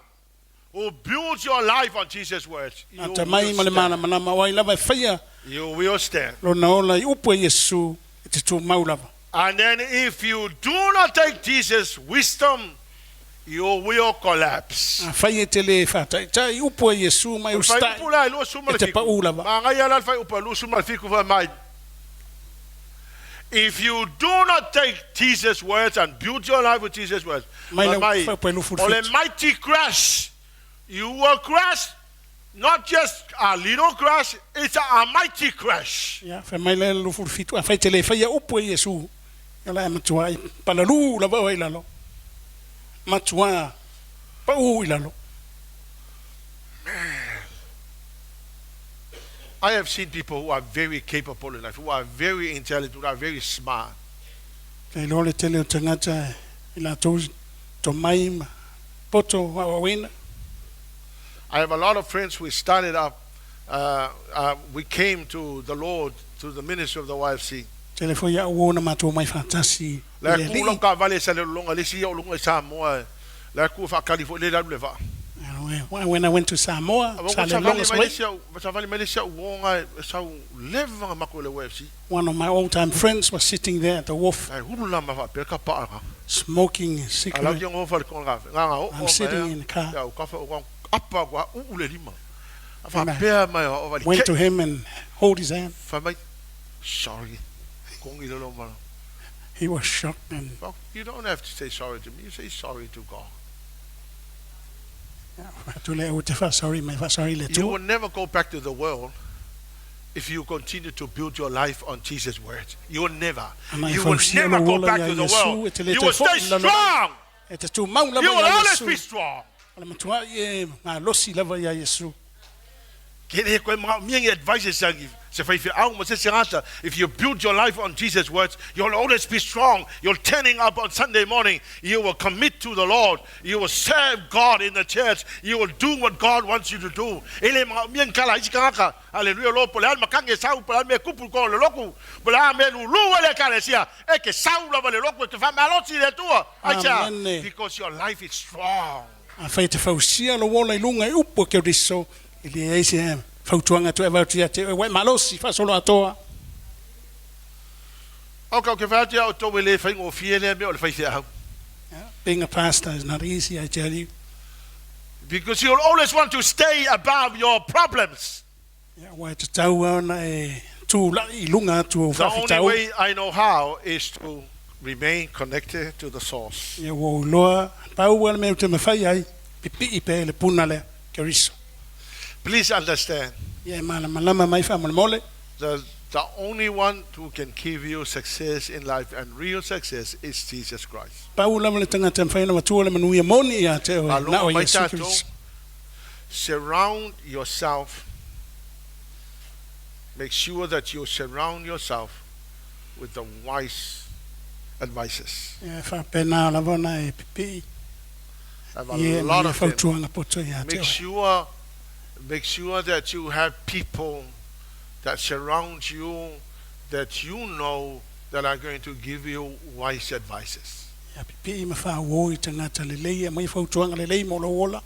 who builds your life on Jesus' words, you Ata mai will ma le stand. malamalama o ai lava e faia You will stand. lona ola i upu a Iesu e te tumau lava. And then if you do not take Jesus' wisdom, you will collapse. Afai e te lē faataitai upu a Iesu ma e usitai Fai upu la e lua suma e le te fiku. paʻū lava. Magaia la le fai upu e lua suma le fiku fai mai. If you do not take Jesus' words and build your life with Jesus' words, Mai fai le mai, fai upu e lufu le o le fitu. mighty crash, you will crash, not just a little crash, it's a mighty crash. Ia, fai mai lea le lufu le fitu. Afai te lē faia upu a Iesu, ia la e matuā i palalū lava oe i lalo. Matuā paʻū i lalo. I have seen people who are very capable in life, who are very intelligent, who are very smart. Te iloa le tele o tagata i latou tomai ma poto aoaoina. I have a lot of friends who started up. We came to the Lord through the ministry of the YFC. Tele foi a'u uō na matou omai faatasi i La le ku lo alii. ka vale sa le longa le si o lunga i Samoa. La ku fa kali fo le la le va. When I went to Samoa, Ava sa ko le sa vale longa mai le Savaii, si au, sa vale mai le si au wonga sa u leva nga mako le YFC. one of my old-time friends was sitting there at the wharf Ai hulu la ma fa pe ka pa ka. smoking a Ala cigarette. ki ngo fa le kon ga. Nga nga o I'm o sitting in the car. Ya u ka fa o ka apa kwa u u le lima. Fa And I pe mai o vale. went to him and hold his hand. Fa mai sorry. Kongi le lo ma. He was shocked and Well, you don't have to say sorry to me. You say sorry to God. atu le au te faasaori mai faasaori le You Atua. will never go back to the world if you continue to build your life on Jesus' words. You will never. Ana e You will fausia never lou go ola back iā to the Iesu world. e te le You toe will stay foʻi lalo strong. e te tumau lava You will iā always Iesu. be strong. O le matuaʻi e galosi lava iā Iesu. Ke le koe mga miangi advice sa se fai fe au mo se se rata. If you build your life on Jesus' words, you'll always be strong. You're turning up on Sunday morning. You will commit to the Lord. You will serve God in the church. You will do what God wants you to do. Ele mga miangi kala isi kangaka. Hallelujah, Lord. Pole al makange sau, pole al me kupu ko le loku. Pole al me lulu ele kale sia. E ke sau lava le loku, e te whamalosi le tua. Ai sia. Amen. Because your life is strong. Afai te fausia lou ola i luga i upu e Keriso, e leai se fautuaga toe avatu ia te oe, ua e malosi faasolo atoa. O kau ke whaati au tō le whai ngō fie lea mea o le whai whia hau. Being a pastor is not easy, I tell you. Because you'll always want to stay above your problems. Ia, ua e tatau ona e tulaʻi i luga atu o The only faafitauli. way I know how is to remain connected to the source. Ia, ua ou iloa pau a le mea ou te mafai ai, pipii pea i le puna lea, Keriso. Please understand, Ia e malamalama mai faamolemole, the only one who can give you success in life and real success is Jesus Christ. pau lava le tagata e mafai ona matua le manuia moni ia te oe, Aloha na o mai Iesu tātou. Keriso. Surround yourself. Make sure that you surround yourself with the wise advices. Ia e faapena lava ona e pipii I have a ia lot ma ia of them. fautuaga poto ia te Make oe. sure Make sure that you have people that surround you that you know that are going to give you wise advices. Ia pipii ma fa'auō i tagata lelei e aumaia fautuaga lelei mo lou ola.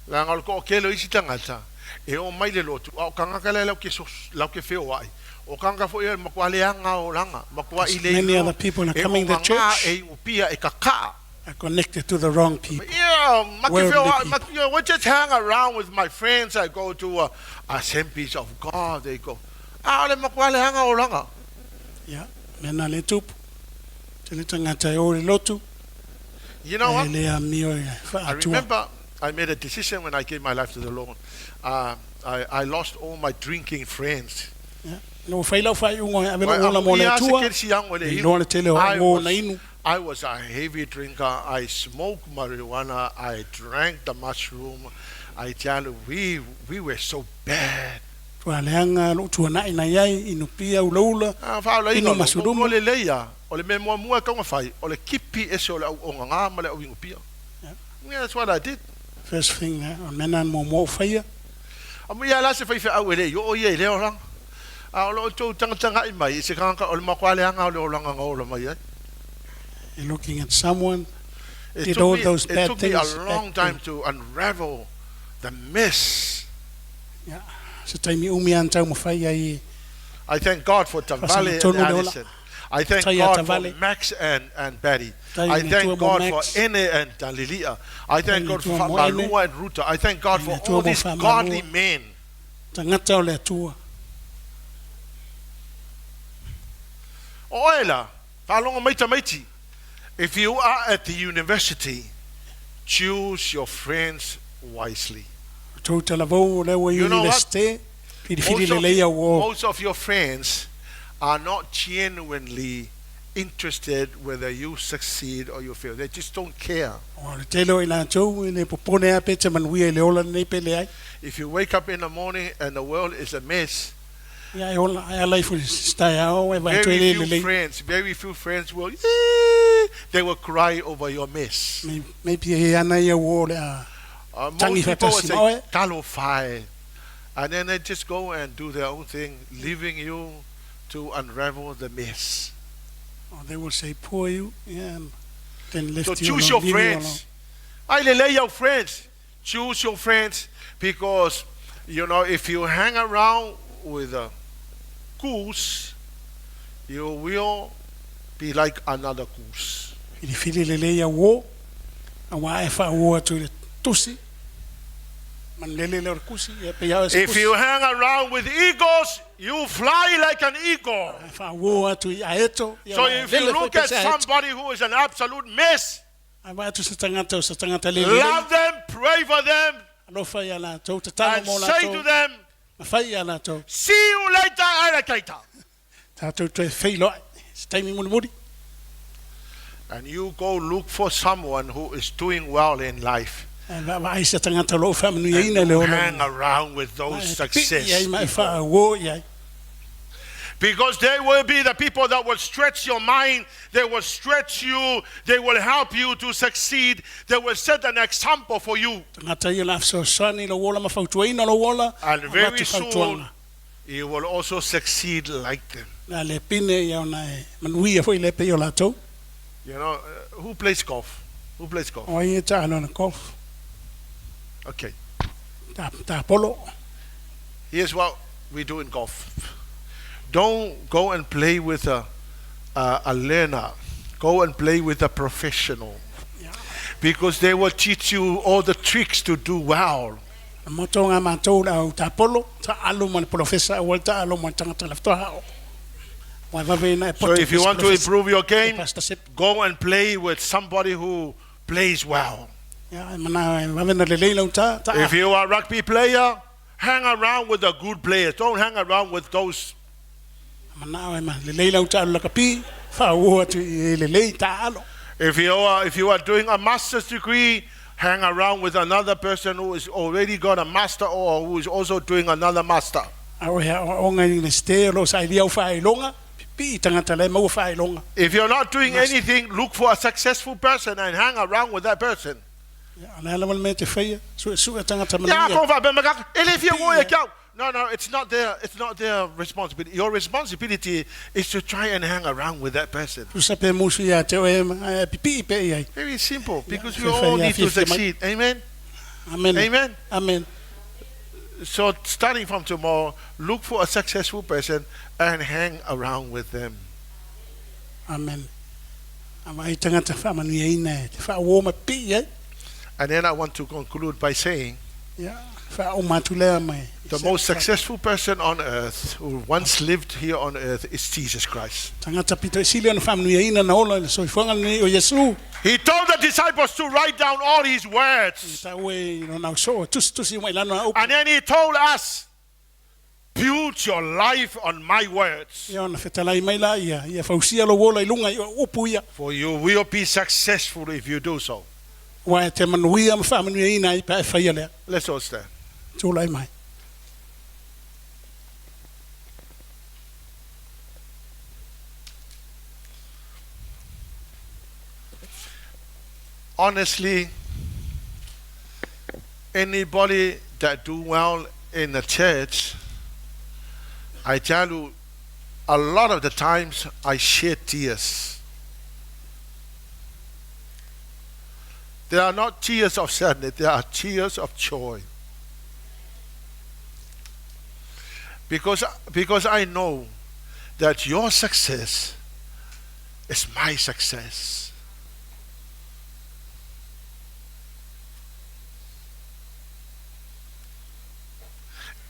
Leaga o le to'atele o isi tagata e oo mai le lotu, a o tagata lea latou te latou te feoa'i, o tagata foi ia e matuā leaga olaga, matua'i le Many iloa other people are e coming to ogagā church e iugupia e kaka'a. Are connected to the wrong people, Yeah, ma te worldly feoa'i, people. ma, we just hang around with my friends. I go to assemblies of God. They go, a o le matuā leaga olaga. Ia, mea na le tupu. Tele tagata e o i le lotu, You know ae what? le amio e I fa'aatua. remember I made a decision when I gave my life to the Lord. I lost all my drinking friends. Ia, ina ua fai lau fa'ai'uga e ave Well, lo'u ola mo le amuia se Atua, kerisiano e le e inu. iloa le tele o I a'ugō was na inu. I was a heavy drinker. I smoked marijuana. I drank the mushroom. I tell you, we were so bad. Tualeaga lo'u tuana'i nai ai inupia ulaula Ah, fa'aolaiga inu o masurumu. le lelei a o le mea muamua e taugafai o le kipi ese o le au'ogagā ma le auinupia. Yeah. Yeah, that's what I did. First thing o le mea na muamua ou faia. Amuia la se faife'au e lē i oo ia i lea olaga. A o loo tou tagataga'i mai i se tagata o le makuā leaga o le olaga na ola mai ai. You're looking at someone It did took all me, those it bad took me a things long back time then. to unravel the mess. Ia, se taimi umi a na taumafai ai I thank God for Tavale and faasagatonu le ola. Allison. I thank Tai ia God for Tavale. Max and Betty. Tai I le thank Atua mo God for Max. Ene and Dalilia. I Tai thank le God for Atua mo Ene. Fa'amalua and Ruta. I thank God Tai for le Atua all mo these Fa'amalua. godly men. Tagata o le Atua. O oe la, fa'alogo mai tamaiti. If you are at the university, choose your friends wisely. Tou talavou o lea ua You know what? iunivesite, filifili Most of, lelei au ō. most of your friends are not genuinely interested whether you succeed or you fail. They just don't care. O le tele o i latou e le popone a pe te manuia i le ola lenei pe leai. If you wake up in the morning and the world is a mess, Ia e ola e ala ifo i se taeao e vaai atu e very le few lelei. friends, very few friends will, "Eh," they will cry over your mess. Maybe e ana ia ua o le a Most tagi people will fa'atasi ma say, oe. "Talofai." And then they just go and do their own thing, leaving you to unravel the mess. Or they will say, poor you, yeah, and then So left you choose alone, your leave you alone. friends. I lay your friends. Choose your friends because, you know, if you hang around with a goose, you will be like another goose. Filifili lelei auō, auā e fa'auō atu i le tusi. Manulele lea o le kusi, ia pei ao e se If kusi. you hang around with eagles, you fly like an eagle. Ae fa'auō atu i aeto, ia So o le if you lele foi look pe at se aeto. somebody who is an absolute mess, Ae vaai atu se tagata o se tagata le lelei. love them, pray for them, Alofa ia latou, tatalo and mo say to latou, them, ma fai ia latou. see you later, alligator. Tatou toe feiloai, se taimi mulimuli. And you go look for someone who is doing well in life. Ae vaavaai se tagata o lo'o And fa'amanuiaina i le you ola hang around with Ma those e pi'i success ai ma e people. fa'auō i ai. Because they will be the people that will stretch your mind, they will stretch you, they will help you to succeed, they will set an example for you. Tagata ia la fesoasoani lou ola ma fautuaina lou ola, And very avatu soon, fautuaga. you will also succeed like them. Na le pine ia ona e manuia foi le pei o latou. You know, who plays golf? Who plays golf? O ai e ta'alo na golf. Okay. Ta polo. Here's what we do in golf. Don't go and play with a learner. Go and play with a professional. Yeah. Because they will teach you all the tricks to do well. Na moto ngā mātou la au tāpolo, ta alo ma le profesa, au ta alo ma le tangata la whatoa hao. Wai wawe na e So poto if you pes want to profesa. improve your E game, pasta sep. go and play with somebody who plays well. Ia, e mana e wawe na lelei lau ta If you are a rugby player, hang around with the good players. Don't hang around with those. Mana e ma lelei lau ta alo lakapi, wha atu i e lelei ta alo. If you are doing a master's degree, hang around with another person who has already got a master or who is also doing another master. A o hea o onga i le ste o lo sa i au whailonga, pipi i tangata le maua whailonga. If you're not doing Master. anything, look for a successful person and hang around with that person. O le a lava le mea e te faia, su'esu'e tagata Yeah, manuia. ko fa be maka. Ele fia wo e kiau. No, it's not their responsibility. Your responsibility is to try and hang around with that person. Tusa pe musu ia te oe ma, ae pipi'i pea i ai. Very simple, because we Fia all fai ia need to fia fia mai. succeed. Amen. Amen. Amen. Amen. So starting from tomorrow, look for a successful person and hang around with them. Amen. A vaai tagata faamanuiaina e te faauō ma pipi'i ai. And then I want to conclude by saying Ia, faauma atu lea mai. the most successful person on earth who once lived here on earth is Jesus Christ. Tagata pito e sili ona faamanuiaina na ola i le soifuaga lenei o Iesu. He told the disciples to write down all his words. Ta'u e i lona ausoo, tusitusi uma i lalo a upu. And then he told us, build your life on my words, Ia ona fetalai mai laia, ia fausia lou ola i luga i o upu ia. for you will be successful if you do so. Uā e te manuia ma faamanuiaina ai pe a e faia lea. Let's all stand. Tula'i mai. Honestly, anybody that do well in the church, I tell you, a lot of the times I shed tears. They are not tears of sadness, they are tears of joy. Because I know that your success is my success.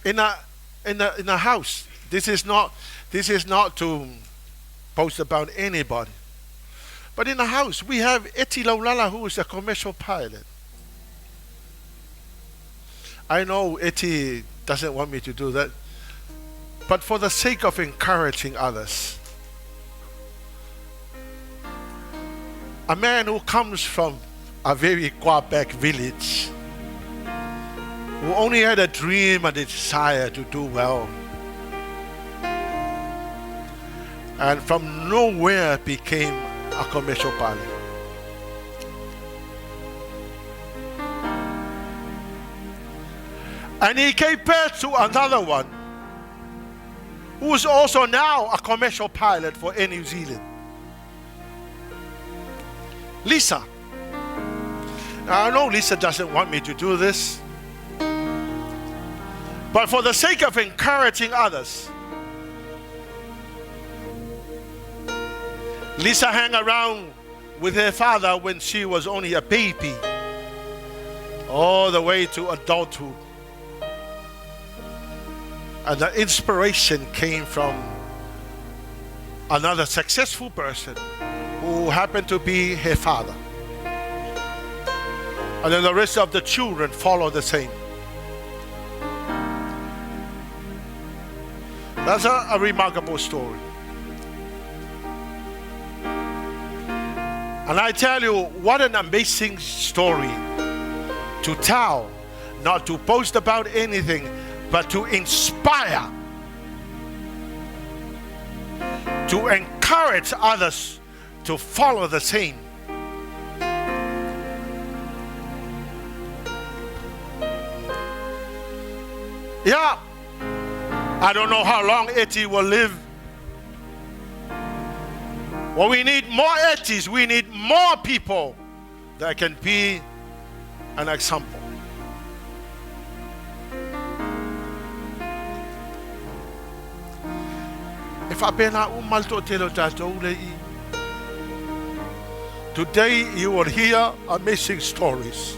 In a house, this is not to boast about anybody. But in a house, we have Eti Laulala, who is a commercial pilot. I know Eti doesn't want me to do that, but for the sake of encouraging others, a man who comes from a very Quebec village, who only had a dream and a desire to do well, and from nowhere became a commercial pilot. And he gave birth to another one, who is also now a commercial pilot for Air New Zealand. Lisa. Now, I know Lisa doesn't want me to do this, but for the sake of encouraging others, Lisa hung around with her father when she was only a baby, all the way to adulthood. And the inspiration came from another successful person who happened to be her father. And then the rest of the children follow the same. That's a remarkable story. And I tell you, what an amazing story to tell, not to boast about anything, but to inspire, to encourage others to follow the same. Yeah, I don't know how long Eti will live. Well, we need more Etis. We need more people that can be an example. Today you will hear amazing stories.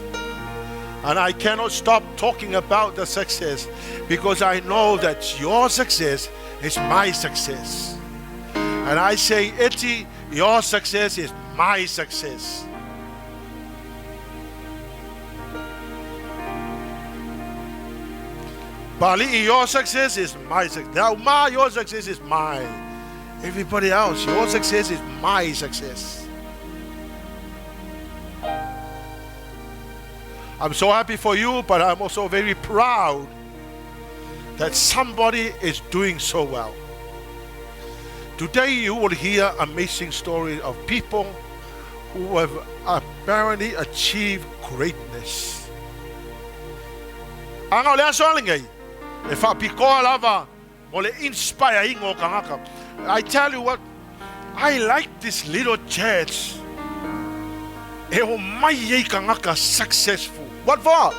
And I cannot stop talking about the success, because I know that your success is my success. And I say, Eti, your success is my success. Bali, your success is my success. Now, Ma, your success is mine. Everybody else, your success is my success. I'm so happy for you, but I'm also very proud that somebody is doing so well. Today you will hear amazing stories of people who have apparently achieve greatness. Aga o le aso lenei, e whaapikoa lava mo le inspire ingo o kangaka. I tell you what, I like this little church. E o mai ei kangaka successful. What for?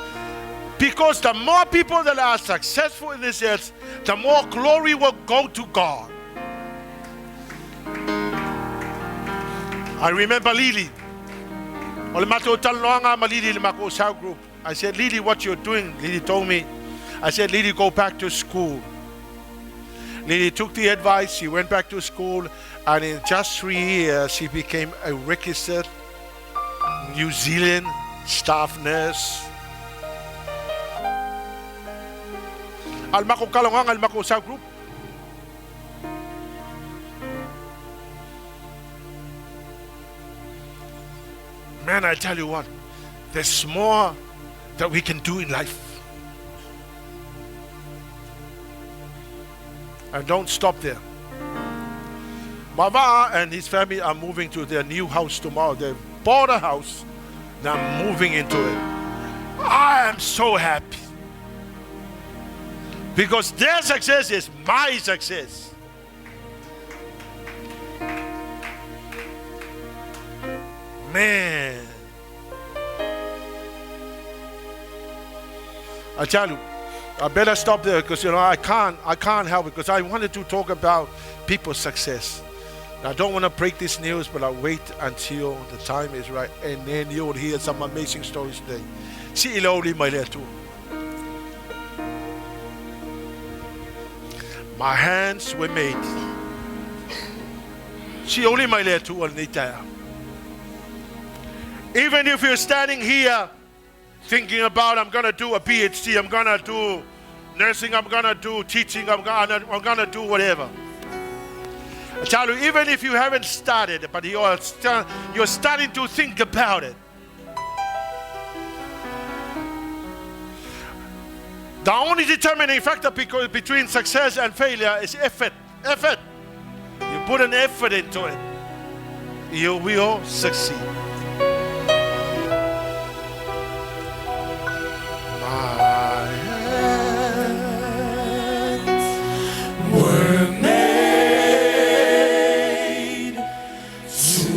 Because the more people that are successful in this earth, the more glory will go to God. I remember Lily. O le matou talanoaga ma Lily le makou cell group. I said, Lily, what you're doing? Lily told me. I said, Lily, go back to school. Lily took the advice. She went back to school. And in just 3 years, she became a registered New Zealand staff nurse. Al mako kalongang al mako cell group. Man, I tell you what, there's more that we can do in life. And don't stop there. Mava and his family are moving to their new house tomorrow. They've bought a house, they're moving into it. I am so happy. Because their success is my success. Man. I tell you, I better stop there because I can't help it because I wanted to talk about people's success. I don't want to break this news, but I'll wait until the time is right, and then you'll hear some amazing stories today. Si ilo li mai le Atua. My hands were made. Si oli mai le Atua lenei taeao. Even if you're standing here thinking about, I'm going to do a PhD, I'm going to do nursing, I'm going to do teaching, I'm going to do whatever. I tell you, even if you haven't started, but you're starting to think about it. The only determining factor between success and failure is effort. Effort. You put an effort into it, you will succeed. My hands were made to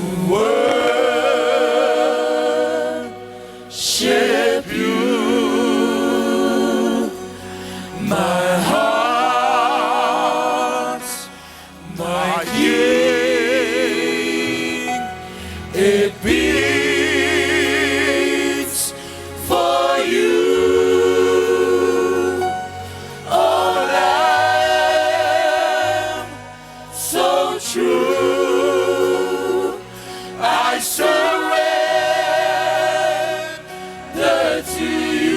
worship you. My heart, my King, it beats for you. Oh, Lamb, so true, I surrender to you.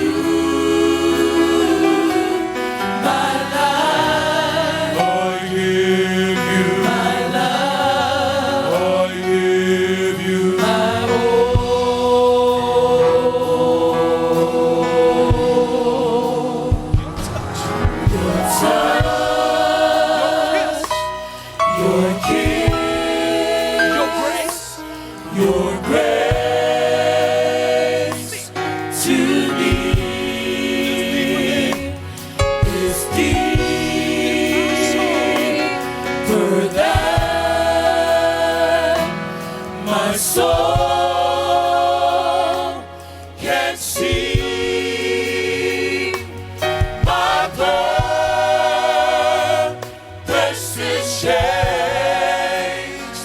My life, I give you, my love, I give you, my all. Your touch, your kiss, your grace to me is deeper than my soul can see. My purpose is changed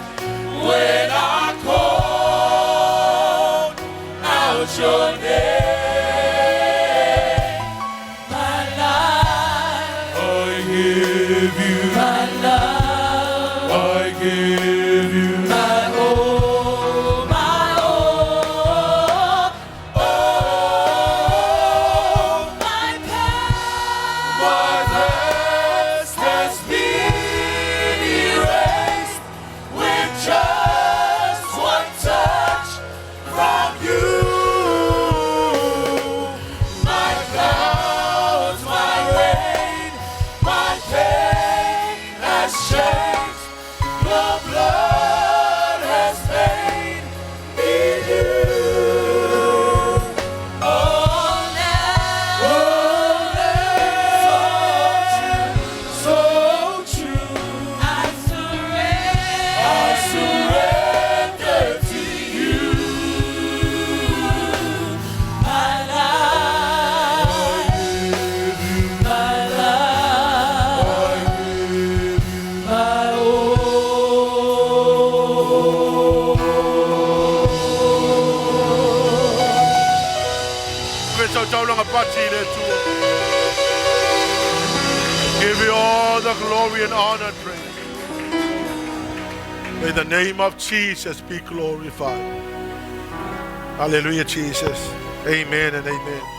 when I call out your name. My life, I give you, my love, I give you, my all, my all, all. My past, My past has been erased with just one touch from you. My clouds, my rain, my pain has changed. Your blood. Ave sau taulaga pati i le Atua. Give you all the glory and honor and praise. May the name of Jesus be glorified. Hallelujah, Jesus. Amen and amen.